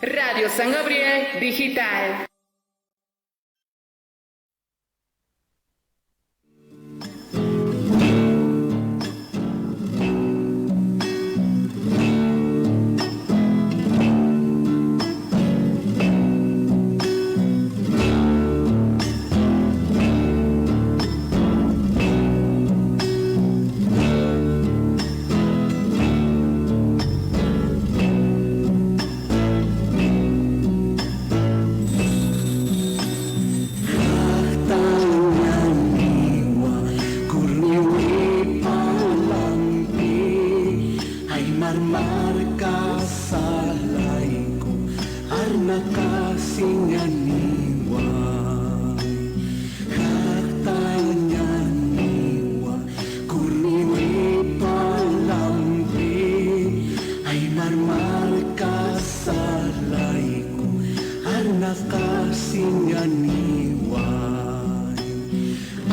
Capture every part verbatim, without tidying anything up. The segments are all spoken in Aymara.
Radio San Gabriel Digital. Jaqtañaniwa, kurniwi palampi, aymar markasa layku, arnaqasiñaniwa. Jaqtañaniwa, kurniwi palampi, aymar markasa layku, arnaqasiñaniwa.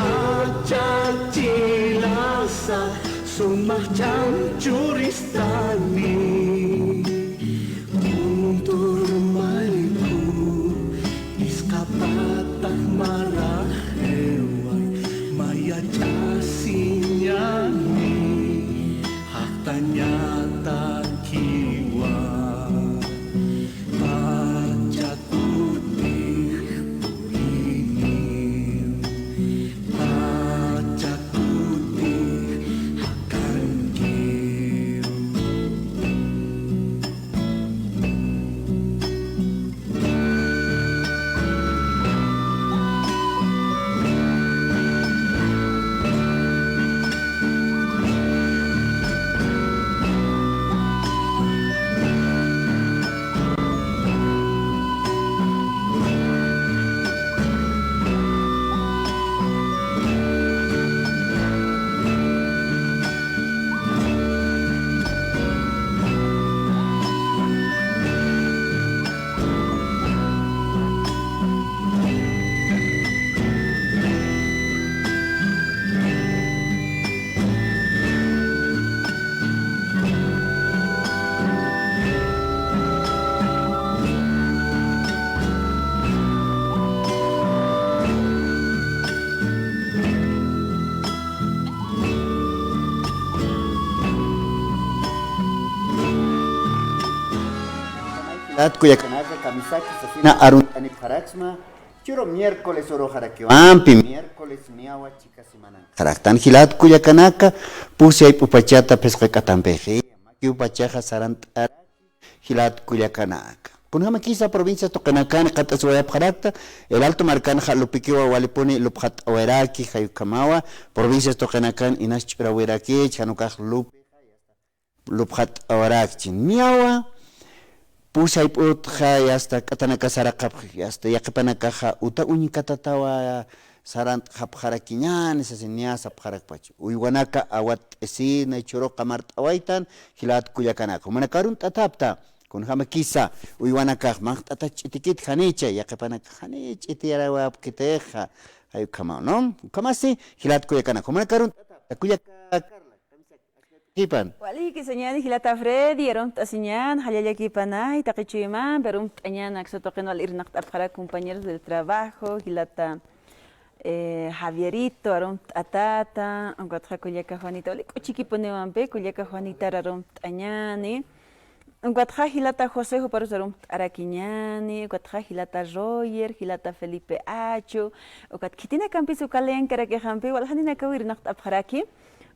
Achachilasa, sumaq ch'am churistani. Kuntur mayku, isqapatax marax eway, mayach'asiñani, jaqtañatakiwa, pacha kutix puriniw, pacha kutix jakankiw. Jilat kullakanaka, kamisaki sasina arunt'anipxaraksma, churu miércoles uruxarakiwampi, miércoles miyawa chika semana. Jaraktan jilat kullakanaka, pusi ayp'upachata phisqa k'atampixi, makiw pachaxa sarant'ara, jilat kullakanaka. Kunjamakisa provincias tuqinakan qat'asiwayapxarakta, El Alto markanxa lupikiwa walipuni lupxat'awiraki, jay ukhamawa, provincias tuqinakan inas ch'urawiraki, jan ukax lupi lupxat'awarakchi. Niyawa, pusi ayp'utxa, yasta, k'atanaka saraqapxi, yasta, yaqhipanakaxa uta uñkatatawa sarant'xapxarakiñäni, sasin niya sapxarakpacha. Uywanaka awat'isina, churu qamart'awaytan, jilat kullakanaka. Jumanaka arunt'atäpxta, kunjamakisa, uywanakax, manq't'atach ch'itikit janicha, yaqhipanakax jani ch'itiyarawapkitixa, jay ukhamaw, ¿no? Ukhamasi, jilat kullakanaka. Jumanaka arunt'atäpxta, kullaka Carla. Jipan. Waliki sañäni jilata Freddy, arunt'asiñän, jallallakipanay, taqi chuymampi arunt'añän, aksa tuqin wal irnaqt'apxarak compañeros del trabajo, jilata, eh, Javierito, arunt'atäta, ukatxa kullaka Juanita, wali k'uchikipuniwampi, kullaka Juanitar arunt'añäni, ukatxa jilata José, juparus arunt'arakiñäni, ukatxa jilata Roger, jilata Felipe Achu, ukat khitinakampis uka lenkarakikampi, wal janinakaw irnaqt'apxaraki,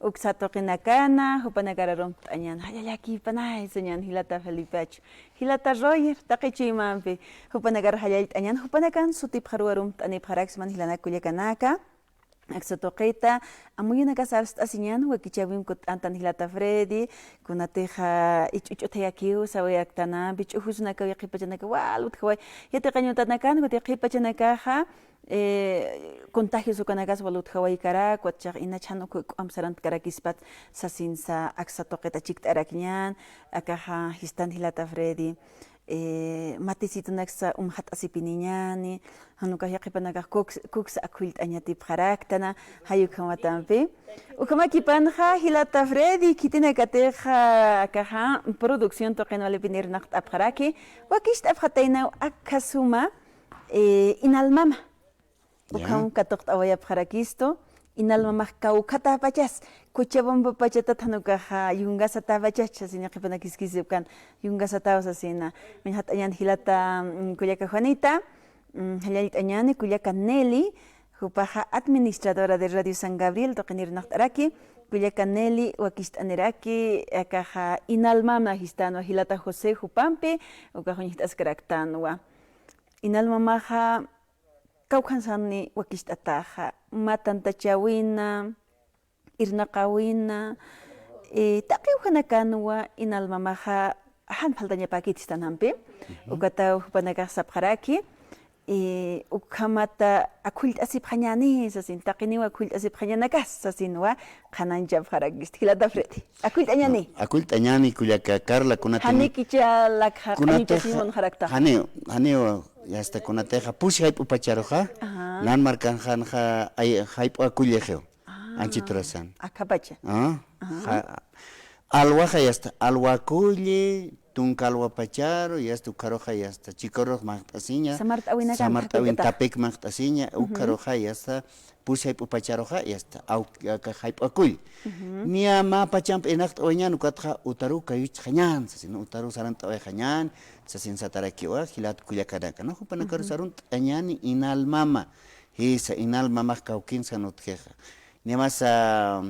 uksa tuqinakana, jupanakar arunt'añän, jallallakipanay sañän jilata Felipe Achu, jilata Roger, taqi chuymampi, jupanakar jallallt'añän, jupanakan sutipxaruw arunt'anipxaraksman jilanak kullakanaka, aksa tuqita, amuyunakas arst'asiñän, wakichäwim kutt'antan jilata Freddy, kunatixa ich'uch'uthayakiw, sawayaraktanampi, ch'ujusunakaw yaqhipachanaka, wal utjaway, yatiqañ utanakan, wati yaqhipachanakaxa, eh, contagios ukanakas wal utjawaykarak, watchax inach jan ukhu k'uamp sarantkarakispat sasinsa aksa tuqita chikt'arakñän, akaxa jistan jilata Freddy. eh, matisitunaksa umxat'asipiniñäni, jan ukax yaqhipanakax kuks-, kuksa akhullt'añatipxaraktana, jay ukhamatampi. Ukhamakipanxa, jilata Freddy, khitinakatixa, akaxa, producción tuqin walipini irnaqt'apxaraki, wakicht'apxataynaw akha suma, eh, inalmama. Ya. Ukham katuqt'awayapxarakistu, inalmamax kawkhatäpachas, Cochabamba pachatat jan ukaxa yungasatäpachas, sasina qhipanakaskisipkan, yungasataw sasina. Uñjat'añän jilata, mm, kullaka Juanita, mm, jallallt'añäni kullaka Nelly, jupaxa administradora de Radio San Gabriel, tuqin irnaqt'araki, kullaka Nelly, wakicht'aniraki, akaxa inalmama jistänwa jilata José jupampi, ukax uñjt'askaraktanwa. Inalmamaxa, kawkhan sani wakicht'ataxa, mä tantachäwina, irnaqäwina, eh, taqi ukhanakanwa inalmamaxa, jan faltañapäkiti jistanampi, ukataw jupanakax sapxaraki, eh, ukhamata akhullt'asipxañäni, sasin, taqiniw akhullt'asipxañanakas, sasinwa, qhanañchapxarakisti, jilata Freddy. Akhullt'añäni. Akullt'añäni kullaka Carla, kunatini. Janikicha lakxa, kunatixa, q'añuchasiñ munxarakta. Janiw, janiw, yasta kunatixa, pusi jayp'u pacharuxa, ajá, nan markanxanxa, ay, jayp'u akullixiw. Ah, anchiturasan. Akhapacha. Ah, ajá, ja-, alwaxa yasta, alwa akulli, tunka alwa pacharu, yasta ukharuxa, yasta, chikurux maqt'asiña. Samart'awinakan, samart'awin, jayp'u tapik maqt'asiña, ujú, ukharuxa, yasta, pusi jayp'u pacharuxa, yasta, aw-, aka jayp'u akulli. Ujú. Niya mä pachampi irnaqt'awayañän, ukatxa utaru kayuchxañän, sasin, utaru sarant'awayxañän, sasin satarakiwa, jilat kullakanaka, ¿no? Jupanakaru, ujú, sarunt'añäni inalmama, jisa, inalmamax kawkin san utjixa. Niya masa,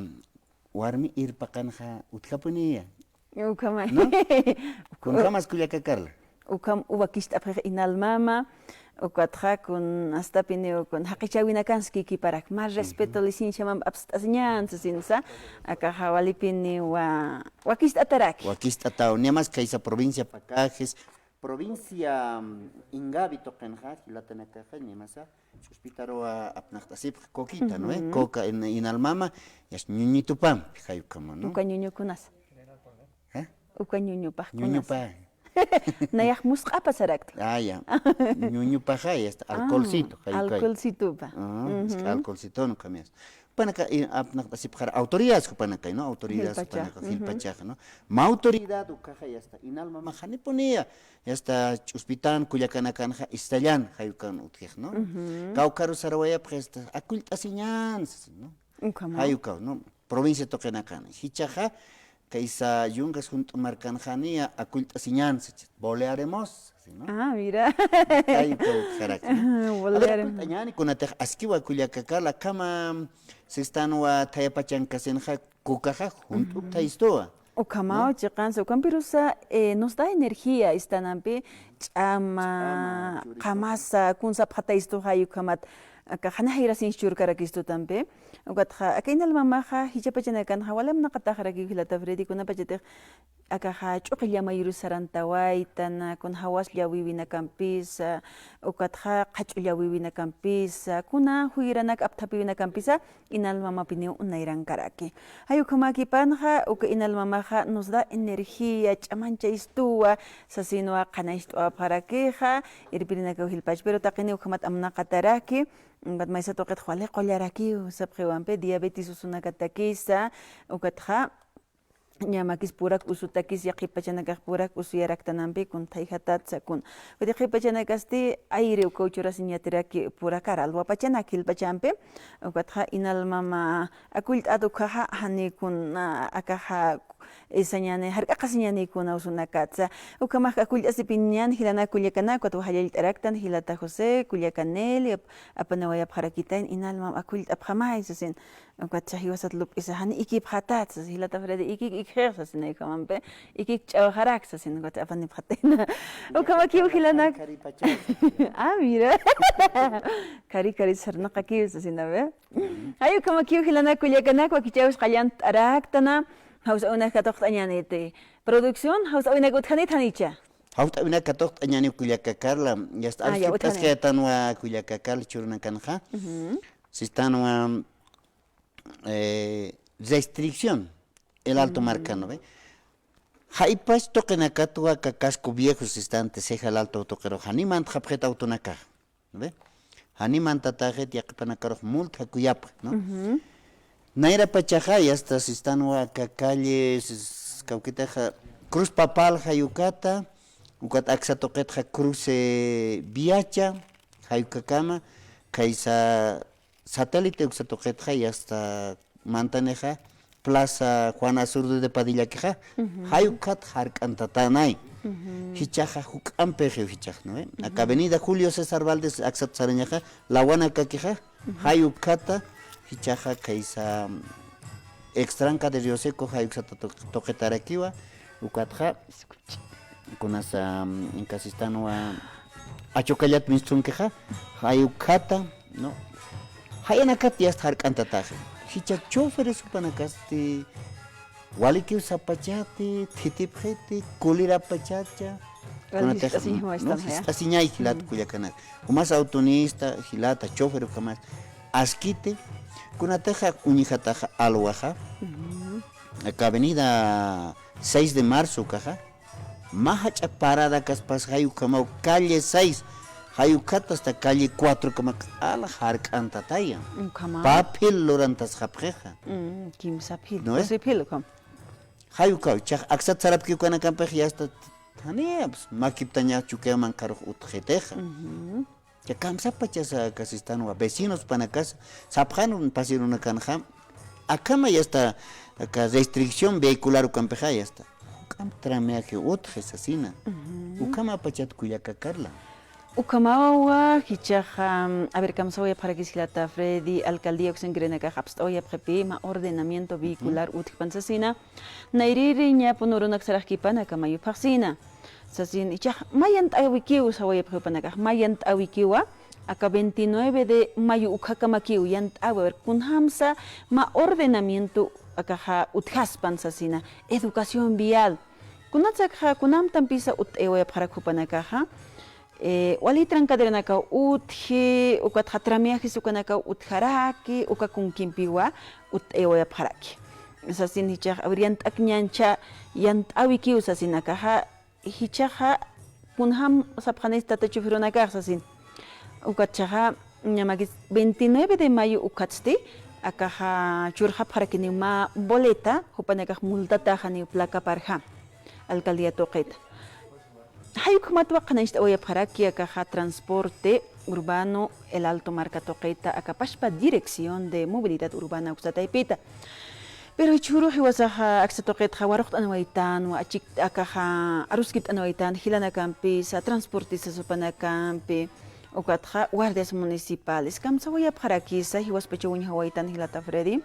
warmi irpaqanxa utjapuniya. Ukhama. ¿No? Kunjamas kullaka Carla. Ukham wakicht'apxix inalmama, ukatxa kun astapiniw kun jaqichäwinakansa kikiparak, mä respeto, ujú, licenciamamp apst'asiñän sasinsa, akaxa walipiniw wakicht'ataraki. Wakicht'ataw, niya mas khaysa provincia Pacajes, provincia, mm, Ingavi tuqinxa, jilatanakaxa, niya masa, ch'uspitaruwa apnaqt'asipx Coquita, ¿no? Ujú. Coca en, inalmama, yas ñuñitupampi, jay ukhama, ¿no? Uka ñuñukunas. ¿Eh? Uka ñuñupax kunas. Ñuñupa. Nayax musq'apa sarakta. Ah, ya. Ñuñupaxa, yasta, ah, alcoholcito, jay ukay. Alcoholcitopa. Ah, es que, ujú, alcoholcito, ¿no? Ukham yasta. Jupanaka, eh, apnaqt'asipxara autoridades jupanakay, ¿no? Autoridades, jilpachaxa, jupanaka, ujú, jilpachaxa, ¿no? Mä autoridad ukaxa, yasta, inalmamax janipuniya, yasta, ch'uspitan kullakanakanxa istallan, jay ukan utjix, ¿no? Ujú. Kawkharu sarawayapxi, yasta, akullt'asiñän, ¿no? Ukhama. Jay ukaw, ¿no? Provincia tuqinakan. Jichhaxa, kaysa yungas junt'u markanxaniya akullt'asiñän, sachit. Bolearemos, ¿sí, no? Ah, mira. Jay ukaw utjaraki, ¿no? Ajá, bolearemos. A ver, akullt'añäni kunatix askiwa kullaka Carla, akhama sistanwa thaya pachankasinxa kukaxa junt'u, ¿no?, thaystuwa. Ukhamaw, ¿no?, chiqansa, ukampirusa, eh, nos da energía, istanampi, ch'ama, ch'ama, churito, qamasa, kun sapxataystuxa, ukhamat, aka janiw jayrasinchurkarakistu tampi. Ukatxa, aka inalmamaxa, jichha pachanakanxa, wali amnaqataxarakiw jilata Freddy, kunapachatix, akaxa, ch'uqi llamayirus sarantawaytan, kun jawas llawiwinakampisa, ukatxa, qhach'u llawiwinakampisa, kuna juyranak apthapiwinakampisa, inalmamapiniw nayrankaraki. Jay ukhamakipanxa, uka inalmamaxa, nos da energía, ch'amanchaystuwa, sasinwa qhanañcht'awapxarakixa, irpirinakaw jilpach, pero taqiniw ukhamat amnaqataraki, ukat maysa tuqitxa wali qullarakiw, sapxiwampi, diabetes usunakatakisa, ukatxa, ñamakis purak usutakis, yaqhip pachanakax purak usuyaraktanampi, kun thayjatatsa kun. Ukat yaqhip pachanakasti aire ukaw churasiñatiraki purakar alwa pachanak jilpachampi. Ukatxa inalmama akullt'at ukhaxa, jani kun, ah, akaxa, eh, sañani, jark'aqasiñani kuna usunakatsa. Ukhamax akullt'asipiniñan jilanak kullakanak, ukat jallallt'araktan jilata José, kullaka Nelly, ap-, apanawayapxarakitayna, inalmam akullt'apxamay, sasin. Ukatxa jiwasat lup'isa, jani ikipxatat, sas, jilata Freddy, ikik ikxix, sasin, ukhamampi, ikik ch'awxarak, sasin, ukat apanipxatayna. Ukhamakiw jilanak. Kari, kari pacha. Ah, mira. Kari, kari sarnaqakiw, sasin, a ver. Jay ukhamakiw jilanak kullakanak, wakichäwis qallt'araktana, jawsawinaka katuqt'añäniti. Producción, jawsawinaka utjanit janicha. Jawsawinaka katuqt'añäni kullaka Carla, yasta, ah, ya, utjani, askipt'asqayatanwa kullaka Carla churanakanxa. Ujú. Sistanwa, eh, restricción, El Alto, mm, markano, ¿ve? Jaypach tuqinakatwa aka casco viejo sistan, ceja al alto tuqiru, jani mantxapxit autonakax, ¿ve? Jani mantataxit, yaqhipanakarux multa jakuyapxi, ¿no? Ujú. Nayrapachaxa, ya está, sistanwa aka calle, sis-, kawkitaxa, Cruz Papal jay ukata, ukat aksa tuqitxa cruce Viacha, jay ukakama, khaysa Satélite uksa tuqitxa, ya está, mantanixa, Plaza Juan Azurduy de Padillakixa, ujú, jay ukat jark'antatanay. Ujú. Jichhaxa juk'ampixiw jichhax, ¿no ve? Aka, ujú, Avenida Julio César Valdés aksat sarañaxa, lawanakakixa, ujú, jay ukata, jichhaxa khaysa, Extranca de Río Seco, jay uksata tuq-, tuqitarakiwa, ukatxa, kunasa, mm, Inca sistanwa, Achucallat mischunkixa, jay ukhata, ¿no? Jayanakat ya está jark'antataxi. Jichha choferes jupanakasti, walikiw sapachati, thitipxiti, kulirapachacha, kunatixa, jist'asiñay, ¿no? Jist'asiñay jilat, mm, kullakanak. Jumas autonista, jilata, chofer, ukhamas, askiti, kunatixa, uñjataxa, alwaxa, mm, aka avenida seis de marzo ukaxa, mä jach'a parada kaspas, jay ukhamaw calle seis, jay ukhata hasta calle cuatro kama q'ala jark'antataya. Ukhama. Pä phil lurantasxapxixa. Mm, kimsa phil, ¿no ve? Kusi phil ukham. Jay ukhaw, jichhax aksat sarapki ukanakampix ya está, janiya, pues, makiptaña Chukiyaw manqharux utjxitixa. Ujú. Ya kamsapachasa aka sistanwa, vecinos jupanakasa, sapxan pasirunakanxa, akhama ya está, aka restricción vehicular ukampixa ya está. Juk'amp trameaje utji sasina. Ujú. Ukhamapachat kullaka Carla. Ukhamawa jichhaxa, a ver, kamsawayapxarakis jilata Freddy, alcaldía uksankirinakax apst'awayapxipi, mä ordenamiento vehicular, ujú, utjpan sasina. Nayrïri ñä pun urunak saraxkipan aka mayu phaxsina. Sasin, jichhax mä yant'äwikiw sawayapxi jupanakax, mä yant'äwikiwa, aka veintinueve de mayo ukakamakiw yant'äwi, a ver, kunjamsa mä ordenamiento akaxa utjaspan sasina, educación vial. Kunatsa akaxa, kunamtampisa utt'ayawayaparak jupanakaxa, eh, wali trancaderanakaw utji, ukatxa trameajes ukanakaw utjaraki, uka kunkimpiwa utt'ayawayaparak. Sasin jichhax, a ver, yant'ak ñancha yant'äwikiw sasin akaxa, jichhaxa, kunjam sapxanis tata choferunakax sasin. Ukatchaxa, ñamakis veintinueve de mayo ukatsti, akaxa churxapxarakiniw mä boleta, jupanakax multataxaniw placa parja, alcaldía tuqita. Jay ukhamatwa qhanañcht'awayapxaraki akaxa transporte urbano El Alto marka tuqita, aka pachpa dirección de movilidad urbana uksa taypita. Pero jichhürux jiwasaxa aksa tuqitxa waruqt'anwaytanwa, achik-, akaxa aruskipt'anwaytan jilanakampisa, transportistas jupanakampi, ukatxa guardias municipales. Kamsawayapxarakisa, jiwaspachaw uñjawaytan jilata Freddy.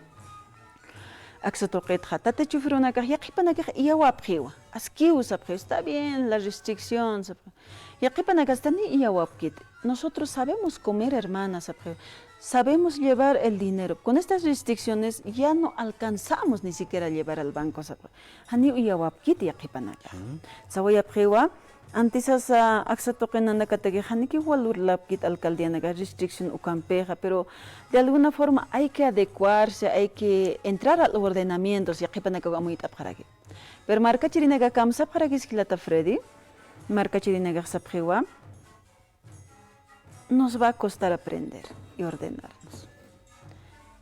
Aksa tuqitxa, tata choferunakax yaqhipanakax iyawapxiwa. Askiw sapxiw, está bien, la restricción, sapxiw. Yaqhipanakasti janiw iyawapkiti. Nosotros sabemos comer, hermana, sapxiw. Sabemos llevar el dinero. Con estas restricciones ya no alcanzamos ni siquiera a llevar al banco, sapxiw. Janiw iyawapkiti yaqhipanakax. Ujú. Sawayapxiwa, antisasa aksa tuqin nanakatakix janikiw wal lurlapkit alcaldianakax restricción ukampixa, pero de alguna forma hay que adecuarse, hay que entrar al ordenamiento, si yaqhipanakaw amuyt'apxaraki. Pero markachirinakax kamsapxarakis jilata Freddy, markachirinakax sapxiwa, nos va a costar aprender y ordenarnos.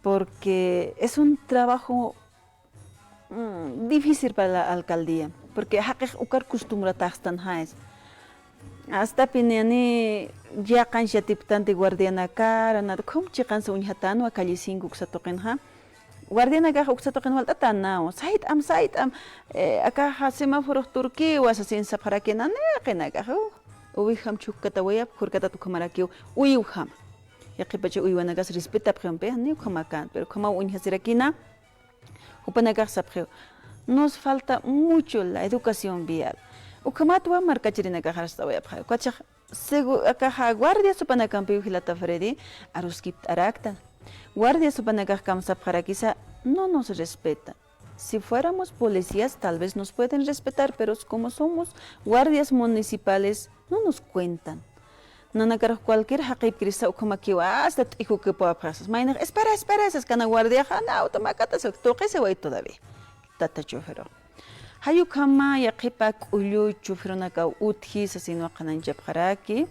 Porque es un trabajo, mm, difícil para la alcaldía, porque jaqix ukar costumbrataxtan jaysa. Astapini jani yaqanch yatipktanti guardianakar, nada, ukham chiqansa uñjatanwa calle cinco uksa tuqinxa. Guardianakax uksa tuqin walt'atänaw, sayt'am, sayt'am, eh, akaxa semáforux turkiwa sasin sapxarakina, niqinakax, uh, ovejam chhujkatawayap, jurkatat ukhamarakiw, uywjama. Yaqhipacha uywanakas respetapximpi, ni ukhamakän, pero ukhamaw uñjasirakina, jupanakax sapxiw, nos falta mucho la educación vial. Ukhamatwa markachirinakax arst'awayapxi, ukachax Segu-, akaxa guardias jupanakampiw jilata Freddy, aruskipt'araktan. Guardias jupanakax kamsapxarakisa, no nos respetan. Si fuéramos policías, tal vez nos pueden respetar, pero como somos guardias municipales, no nos cuentan. Nanakarux cualquier jaqipkirisa ukhamakiw hasta t'ikukipawapxasas. Maynax, espera, espera, sas kana guardiaxa, na auto makatasa, tuqisiway todavía. Tata choferux. Jay ukhama yaqhipa k'ullu choferunakaw utji sasinwa qhanañchapxaraki,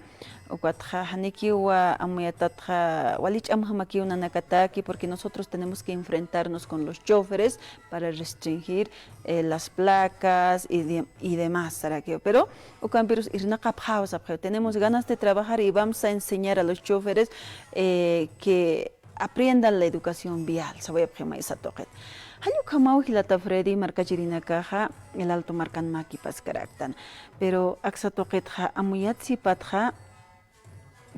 ukatxa janikiwa amuyatatxa wali ch'amjamakiw nanakataki, porque nosotros tenemos que enfrentarnos con los choferes para restringir, eh, las placas y de-, y demás, sarakiw. Pero ukampirus irnaqapxaw sapxiw, tenemos ganas de trabajar y vamos a enseñar a los choferes, eh, que aprendan la educación vial, sawayapxi maysa tuqit. Jall ukhamaw jilata Freddy, markachirinakaxa El Alto markan mä kipaskaraktan. Pero aksa tuqitxa amuyat sipatxa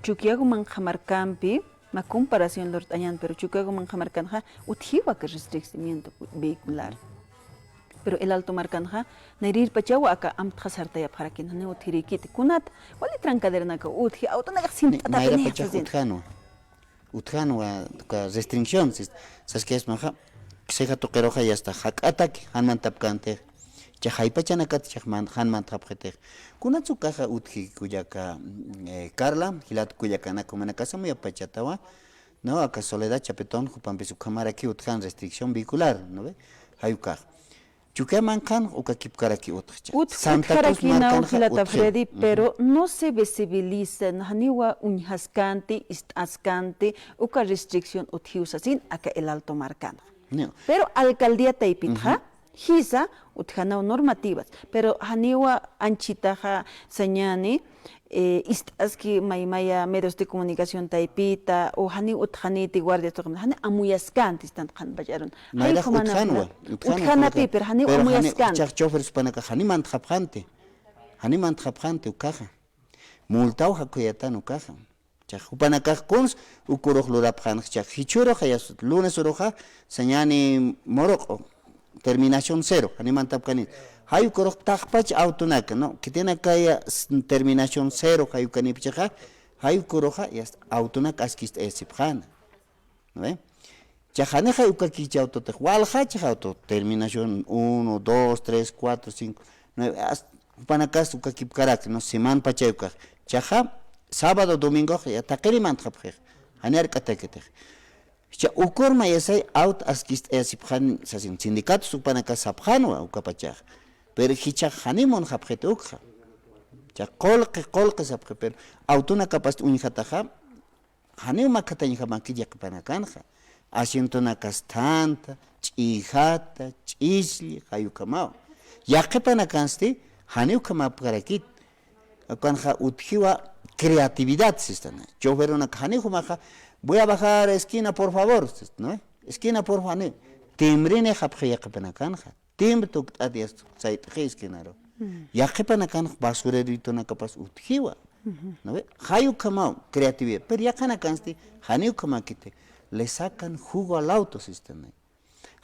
Chukiyawu manqha markampi, mä comparación lurt'añan, pero Chukiyawu manqha markanxa utjiwa aka restringimiento vehicular. Pero El Alto markanxa nayrïrpachawa aka amtxa sartayapxarakin, janiw utjirïkiti. Kunat, wali trancaderanakaw utji, autonakax sint'atatinix. Nayrïrpachax utjanwa. Utjanwa, uka restricción, sis-, saskayasmaxa, Ceja tuqiruxa yasta jak'ataki, jan mantapkantix. Cha jaypachanakat cha jan mantxapxitix. Kunats ukaxa utji kullaka, eh, Carla, jilat kullakanaka, jumanakax amuyapachatawa, ¿no? Aka Soledad Chapetón, jupampis ukhamaraki utjan restricción vehicular, ¿no ve? Jay ukax. Chukiyawu manqhan uka kipkaraki utjcha. Utj-, Santa Cruz utjarakinaw markanxa jilata utji. Freddy, pero no se visibiliza, janiwa uñjaskanti, ist'askanti, uka restricción utjiw sasin, aka El Alto markanxa. No. Pero alcaldía taypitxa, jisa, utjanaw normativas, pero janiwa anchitaxa sañani, eh, ist'aski maymaya medios de comunicación taypita, o janiw utjaniti guardias tuqimta, jani amuyaskanti, istan qhanpacharun. Nayraq utjanwa, utjanwa utjanati, pero janiw amuyaskanti. Chax choferespanaka jani mantxapxanti, jani mantxapxanti ukaxa. Multaw jakuyatan ukaxa. Chax jupanakax kuns ukurux lurapxanx chax jichhürux jayas lunes uruxa sañani muruq terminación cero, jani mantapkani. Jay ukurux taqpach autonaka, ¿no? Khitinakaya s-, terminación cero jay ukanipchaxa, jay ukuruxa yasta autonaka askist'ayasipxäna. ¿No ve? Chax janixa uka kicha autotix, waljachax auto, terminación uno, dos, tres, cuatro, cinco, nueve, hasta jupanakas uka kipkarak, ¿no? Semana pachay ukax. Chaxa, sábado, domingox, ya taqiri mantxapxix. Jani ark'atakitix. Cha ukur mayasay auto askist'ayasipxän sasin, sindicatos jupanakas sapxänwa ukapachax. Pero jichhax jani munxapxit ukxa. Cha qullqi, qullqi sapxi, pero autonakapasti uñjataxa, janiw makatañjamakit yaqhipanakanxa. Asientonakas thanta, ch'ijata, ch'islli, jay ukhamaw. Yaqhipanakansti, janiw ukhamapkarakit. Ukanxa utjiwa creatividad, sistan. Choferunak janiw jumaxa, "Voy a bajar esquina, por favor", ¿no? "Esquina, por favor", janiw. Timbreni japxi yaqhipanakanxa. Timbre tukt'at yasta sayt'xi esquinaru. Yaqhipanakanx basureritonakapas utjiwa. ¿No ve? Jay ukhamaw creatividad. Pero yaqhanakansti, janiw ukhamakiti. Le sacan jugo al auto, sistan.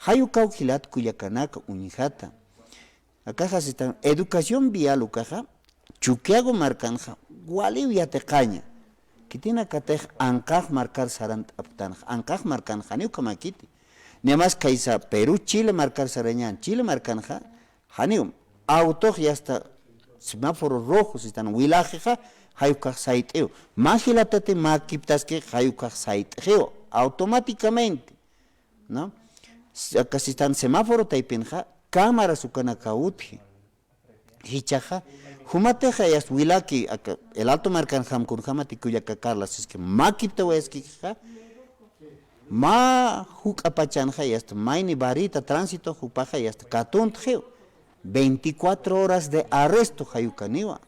Jay ukaw jilat kullakanaka uñjata. Akaxa sistan, educación vial ukaxa, Chukiyawu markanxa, waliw yatiqaña. Khitinakatix anqax markar sarant'apktanxa, anqax markanxa, janiw ukhamakiti. Nimas khaysa Perú, Chile markar sarañan, Chile markanxa, janiw, autox yasta semáforo rojo, sistan, wilaxixa, jay ukax sayt'iw. Mä jilatati mä kiptaski, jay ukax sayt'ixiw, automáticamente, ¿no? Aka sistan semáforo taypinxa, cámaras ukanakaw utji. Jichhaxa, jumatixa yasta wilaki, aka, El Alto markanxam kunjamati kullaka Carla, es que mä kiptawayaskixa, mä juk'apachanxa yasta, mayni varita tránsito jupaxa yasta katuntxiw, veinticuatro horas de arresto jay ukaniwa.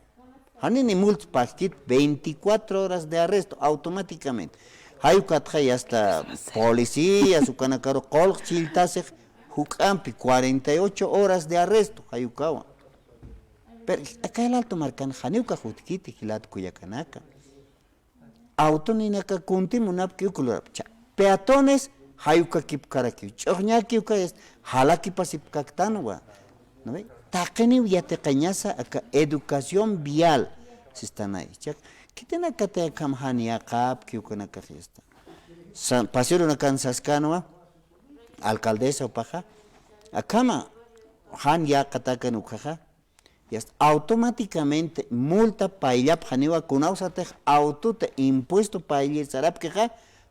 Janini multa pagkit, veinticuatro horas de arresto, automáticamente. Jay ukatxa yasta policías, ukanakaru qullq chilltasix, juk'ampi cuarenta y ocho horas de arresto, jay ukawa. Pero aka El Alto markan janiw ukax utjkiti, jilat kullakanaka. Autoninaka kunti munapki uk lurapcha. Peatones, jay uka kipkarakiw. Ch'uxñaki uka es, jalakipasipkaktanwa. ¿No ve? Taqiniw yatiqañasa aka educación vial. Sistanay. Chak, khitinakatay akham jan yaqapki ukanakax yasta. Sa-, pasirunakan saskanwa, alcaldesa upaxa, akhama jan yaqatakan ukhaxa, yasta, automáticamente multa payllapxaniwa, kunawsatix autota impuesto payllir sarapkixa,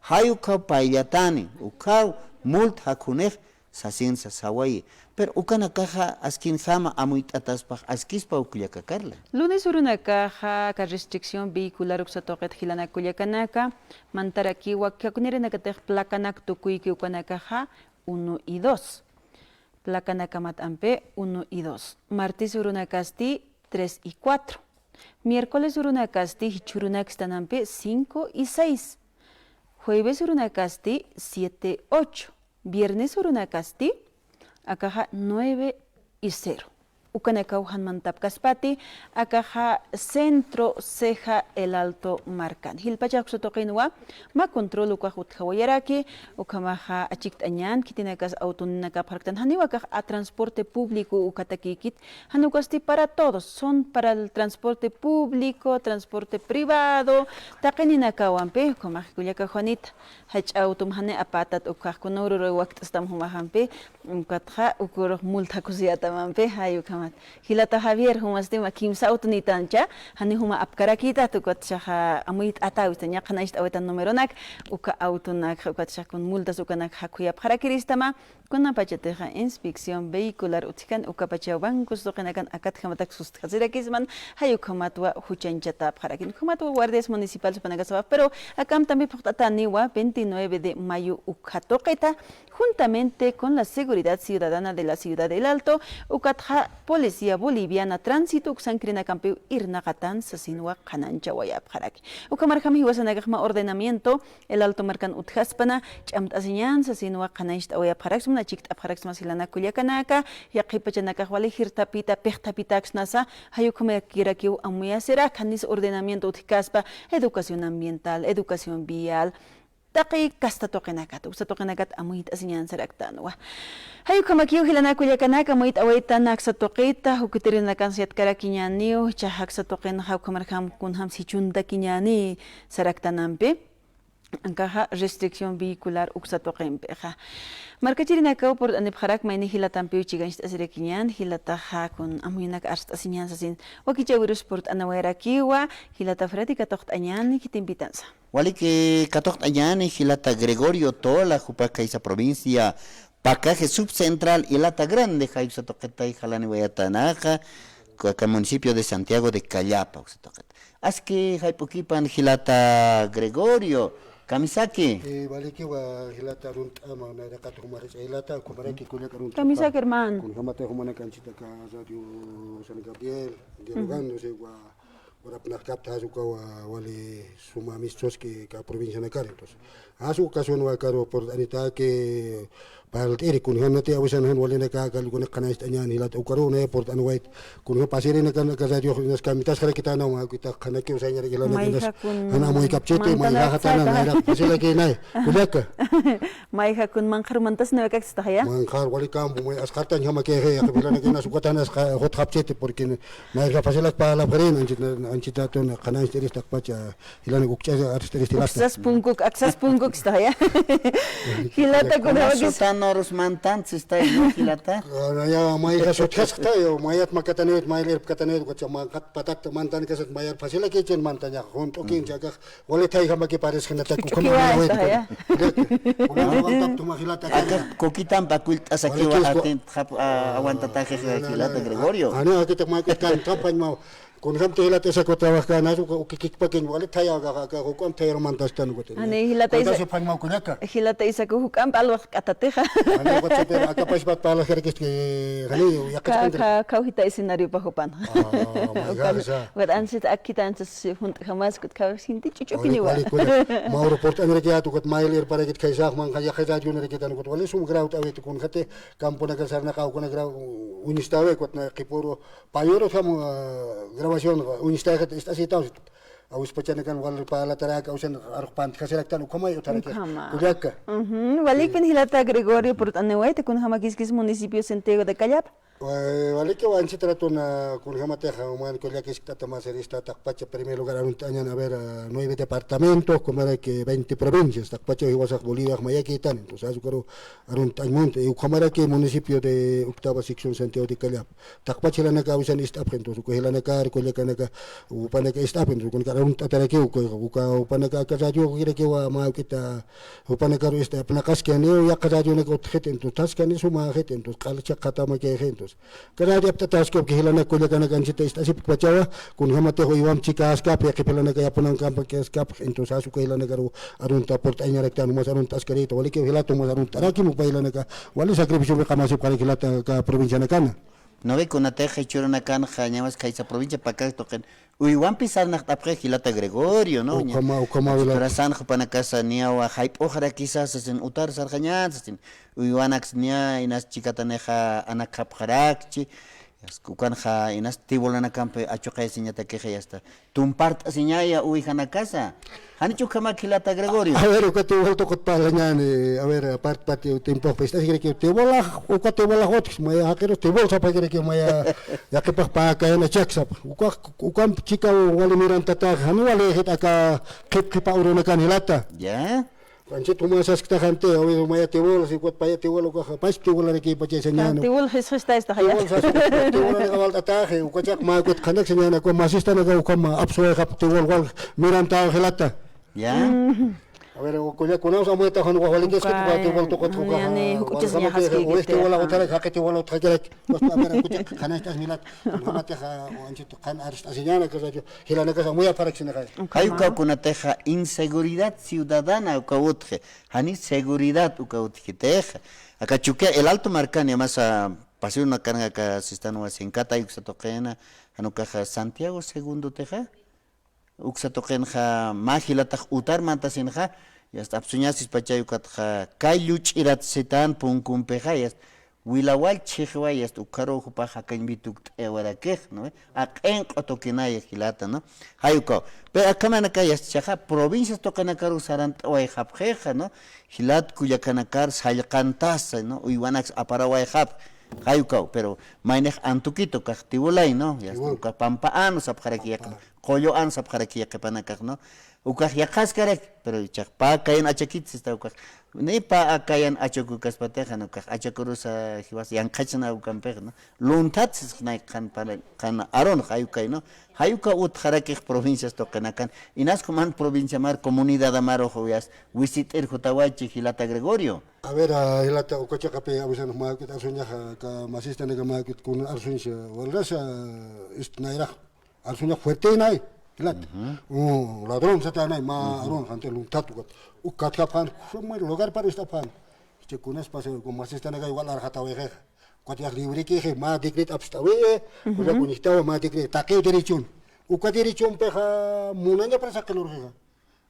jay ukhaw payllatani, ukhaw multa jakhunix sasin sasawayi. Pero ukanakaxa askinjama amuyt'ataspax askispa uk kullaka Carla. Lunes urunakaxa aka restricción vehicular uksa tuqit jilanak kullakanaka mantarakiwa, kawknïrinakatix placanak tukuyki ukanakaxa uno y dos. Placanakamat ampi uno y dos. Martes urunakasti tres y cuatro. Miércoles urunakasti jichhürunak istanampi cinco y seis. Jueves urunakasti siete, ocho. Viernes urunakasti akaxa nueve y cero. Ukanakaw jan mantapkaspati, akaxa Centro Ceja El Alto markan. Jilpachax uksa tuqinwa, mä control ukax utjawayaraki, ukhamaxa achikt'añän, khitinakas autoninakapxaraktan, janiw akax a transporte público ukatakïkit, jan ukasti para todos, son para el transporte público, transporte privado, taqininakawampi, ukhamax kullaka Juanita, jach'a autom jani apatat ukax, kuna ururu wakt'astam jumaxampi, ukatxa ukurux multa kusiyätamampi, jay ukhamat. Jilata Javier, jumastima kimsa autonïtancha, jani juma apkarakïtat, ukatchaxa amuyt'atäwista, ña qhanañcht'äwitan numeronak, uka autonakxa, ukatchax kun multas ukanak jakhuyapxarakiristama, kunapachatixa inspección vehicular utjkan, ukapachaw bancos tuqinakan akatjamatak sustjasirakisman, jay ukhamatwa juchañchatäpxarakin, ukhamatwa guardias municipales jupanakasawa, pero akamp también phuqt'atäniwa veintinueve de mayo ukha tuqita, juntamente con la Seguridad Ciudadana de la Ciudad del Alto, ukatxa Policía Boliviana Tránsito uksankrinakampiw irnaqatan sasinwa qhanañchawayapxaraki. Ukhamarjam jiwasanakax mä ordenamiento El Alto markan utjaspana, ch'amt'asiñän sasinwa qhanañcht'awayapxaraksma, chikt'apxaraksma jilanak kullakanaka, yaqhip pachanakax wali jirtapita, pixtapitaksnasa, jay ukhamakirakiw amuyasirak, janis ordenamiento utjkaspa, educación ambiental, educación vial, taqi kasta tuqinakat, uksa tuqinakat amuyt'asiñän saraktanwa. Jay ukhamakiw jilanak kullakanaka, amuyt'awaytan aksa tuqita, jukutirinakans yatkarakiñäniw, jichhax aksa tuqinxa ukhamarjam kunjams jichhuntakiñäni saraktanampi. Ankaxa restricción vehicular uksa tuqimpixa. Markachirinakaw purt'anipxarak, mayni jilatampiw chikancht'asirakiñän, jilataxa kun amuyanak arst'asiñän sasin. Wakichäwirus purt'anawayarakiwa, jilata Freddy katuqt'añäni, khitimpitansa. Waliki katuqt'añäni, jilata Gregorio Tola, jupax khaysa provincia Pacaje Subcentral, Ilata Grande, jay uksa tuqitay jalaniwayatanaxa, aka municipio de Santiago de Callapa, uksa tuqit. Aski jayp'ukipan jilata Gregorio, kamisaki. Eh, walikiwa jilata arunt'ama, nayraqat juma jach'a jilata, ukhamaraki kullaka arunt'ama. Kamisaki, hermano. Kunjamata jumanakanchita aka Radio San Gabriel, dialogando, o sea, wa, urapnaqkapta jas ukawa wali suma amistoski ka provincianakar, entonces. Jas uka ocasión wa akaru purt'anitaki parlt'iri, kunjamati awisan jan walinaka kalkunak qhanañcht'añän jilata, ukaru nay purt'anwayt, kunjam pasirinakan aka radio, inas kamitasxarakitanaw, mä ukita qhanakiw sañarak jilanaka, inas jan amuykapchiti, mayja jatana, nayraq fasilaki nay, kullaka. Mayja kun manqhar mantasniwaykaksitaxaya. Manqhar wali campo, may asqhartañ jamakixi, yaqhip jilanaka inas ukatan asqha jutxapchiti, porque nayraq fasilak parlapxirin, anchit, anchitatun qhanañcht'irista akpacha, jilanak ukch'as arst'irista jilata. Aksas punkuk, aksas punkuk istaxaya. Jilata kunawakis. Sotanorus mantan sistay, ¿no, jilata? Ahora ya, mayja sutjasqta, yo, mayat makatanit, maylir pkatanit, ukatcha manqhat patat mantan kasat mayar fasilakichin mantaña, junt'ukincha, akax, wali thayjamaki parisxinata, ch'uch'ukiwa ukhamaraki istaxaya. Jilata, kuna aguantap tuma jilata. Akax kukitamp akullt'asakiwa, wali kisku atin, jap, a, aguantataji jilata Gregorio. Ani akitaq mayk'ut kan, tapañ maw. Kunjamti jilata Isaku trabajkän, uka, uka kikpakiñ, wali thaya, aka, aka, juk'amp thayaru mantastan, uka. Ani jilata Isa-, mantasipxañ maw kullaka. Jilata Isaku juk'amp alwaqk'atatixa. Ani uka, pero aka paspat parlajarakiski, jani, yaqhichkan. Ka, ka, kawjita escenariopa jupan. Ah, mayja, ukan, ukat ansit akita, ansit junt'jamas, ukat kawjinti ch'uch'ukiñiwa. Wali, wali, kullaka. Mauru purt'anirakiyät, ukat maylir parakit khaysax, manqha yaqhirät yunirakitan, ukat wali sum grau t'awit, kunjati, camponakan sarnaqaw, kuna grau, uñstawi, ukat na qhipuru, Payuru jam, ah, grabación, uñstayxit ist'asitaw, awispachanakan wal parlatarak, awsan arux pantjasiraktan, ukhamay utjaraki. Ukhama. Kullaka. Ujú, walikpin jilata Gregorio purt'aniwayta, kunjamakiskis municipio Santiago de Callapa. Wa-, walikiw anchit ratun, kunjamatix, uman kullakiskta tamasirista, taqpacha primer lugar arunt'añan, a ver, nueve departamentos, kumaraki veinte provincias, taqpacha jiwasax Boliviax mayakitan, entonces, ukaru arunt'añ munta, y ukhamaraki municipio de octava sección Santiago de Callao. Taqpacha jilanaka awisan ist'apxi, entonces, uka jilanakar, kullakanaka, upanaka ist'apxi, entonces, ukanaka arunt'atarakiw, uka, uka, upanaka aka radio, ukirakiwa, mä ukita, Jupanakaru este, apnaqaskaniw, yaqha radionaka utjxit, entonces, taskani sumaxit, entonces, q'al chhaqatamakayxi, entonces. Aka radio apt'ataskapki jilanaka kullakanaka anchita ist'asipkpachawa, kunjamatix uywamp chikaskap, yaqhip jilanaka yapunankampakaskap, entonces, asuka jilanakaru arunta purt'añaraktan, umas arunt'askarita, walikiw jilata umas arunt'arakim, upa jilanaka, wali sacrificio wiqamasipxarak jilata aka provincianakana. Novi kunatix jichhürunakanxa, ñawas khaysa provincia Pacajes tuqin, uywampi sarnaqt'apxi jilata Gregorio, ¿no? Ukhama, ukhama, jilata. Turasanxa jupanakasa niyawa jayp'uxarakisa sasin, utar sarxañan sasin, uywanaks niya inas chikatanixa anakxapxarakchi, ukanxa inas tiwulanakampi achuqayasiñatakixa, yasta tumpart'asiñaya uwijanakasa. Janich ukhamak jilata Gregorio. A ver, uka tiwul tuqut parlañäni, a ver, aparte, parte tiempox, pues, ist'asikirakiw tiwulax, uka tiwulax utjki, maya jaqirus tiwul sapxakirakiw, maya, yaqhipax pä kayan achak sapa. Uka, ukamp chikaw wali mirantatax, jani walïxit aka qhip qhipa urunakan jilata. Ya. Anchit juma sasktax anti, a ver, maya tiwul, si ukat paya tiwul, ukax, pas tiwularakïpachasa ñäni. Tiwul jisxista esta jaya. Tiwul sas, tiwul walt'ataxi, ukachax mä ukat qhanaksa ñäni, uka masistanaka ukham apsuwayxap tiwul wal mirantaw jilata. Ya. A ver, kulla, kunams amuyatax jan ukax walikiskit, uka tiwul tuqut ukax, yani, wal juk'uchas jamakixa, ñaxaskikiti, uwis tiwul utjarak, jaqi tiwul utjakiraki. Ukas, a ver, kulla, qhanachas milat, jamatixa, anchit qhan arst'asiñäni, aka radio, jilanakax amuyapxaraksinixa. Ukhama. Jay uka kunatixa inseguridad ciudadana uka utji, jani seguridad uka utjkitixa. Aka Chukiyawu, El Alto markani, masa, pasirunakanxa aka sistanwa Sinkatay uksa tuqina, jan ukaxa Santiago Segundotixa. Uksa tuqinxa mä jilatax utar mantasinxa, yasta apsuñasispachay ukatxa kay lluch'irat sitan punkumpixa, yasta wilawall chhixway, yasta ukharuw jupax jakañpi tukt'ayawarakix, ¿no? Aq'inq'u tukinaya jilata, ¿no? Jay ukaw. Pero akhamanaka yasta jichhaxa provincias tuqinakaruw sarant'awayxapxixa, ¿no? Jilat kullakanakar sallqantasa, ¿no? Uywanaks aparawayxapxi. Jay ukaw, pero maynix Antuquita ukax tiwulay, ¿no? Yasta ukax Pampa Anu sapxaraki yaqhipan, Qullu Anu sapxaraki yaqhipanakax, ¿no? Ukax yaqhaskaraki, pero jichhax pä kayan achakit sista ukax. Ni pä kayan achakukaspatixa, ¿no? Ukax achakurusa jiwas yanqhachna ukampix, ¿no? Lunthat sisxnay qhan, qhan arunx jay ukay, ¿no? Jay uka utjarakix provincias tuqinakan. Inas juman provinciamar, comunidadamarux uyas wisit'ir jutawachi jilata Gregorio. A ver, a, jilata, uka chiqapi awisan mä ukit arsuñaxa, aka masistanaka mä ukit kun arsuñsa, walrasa, ist nayrax, arsuñax fuertenay, jilata. Un ladrón satanay, mä arun, jant'i lunthat ukat. Ukat katjapxan, lugar par ist'apxan. Jichha kunas pasa, kun masistanakay wal arxatawayxixa. Ukat yax librikixi, mä decret apst'awi, uka kunixtawa mä decret, taqi derechon. Uka derechonpixa, munaña para saqilurxixa.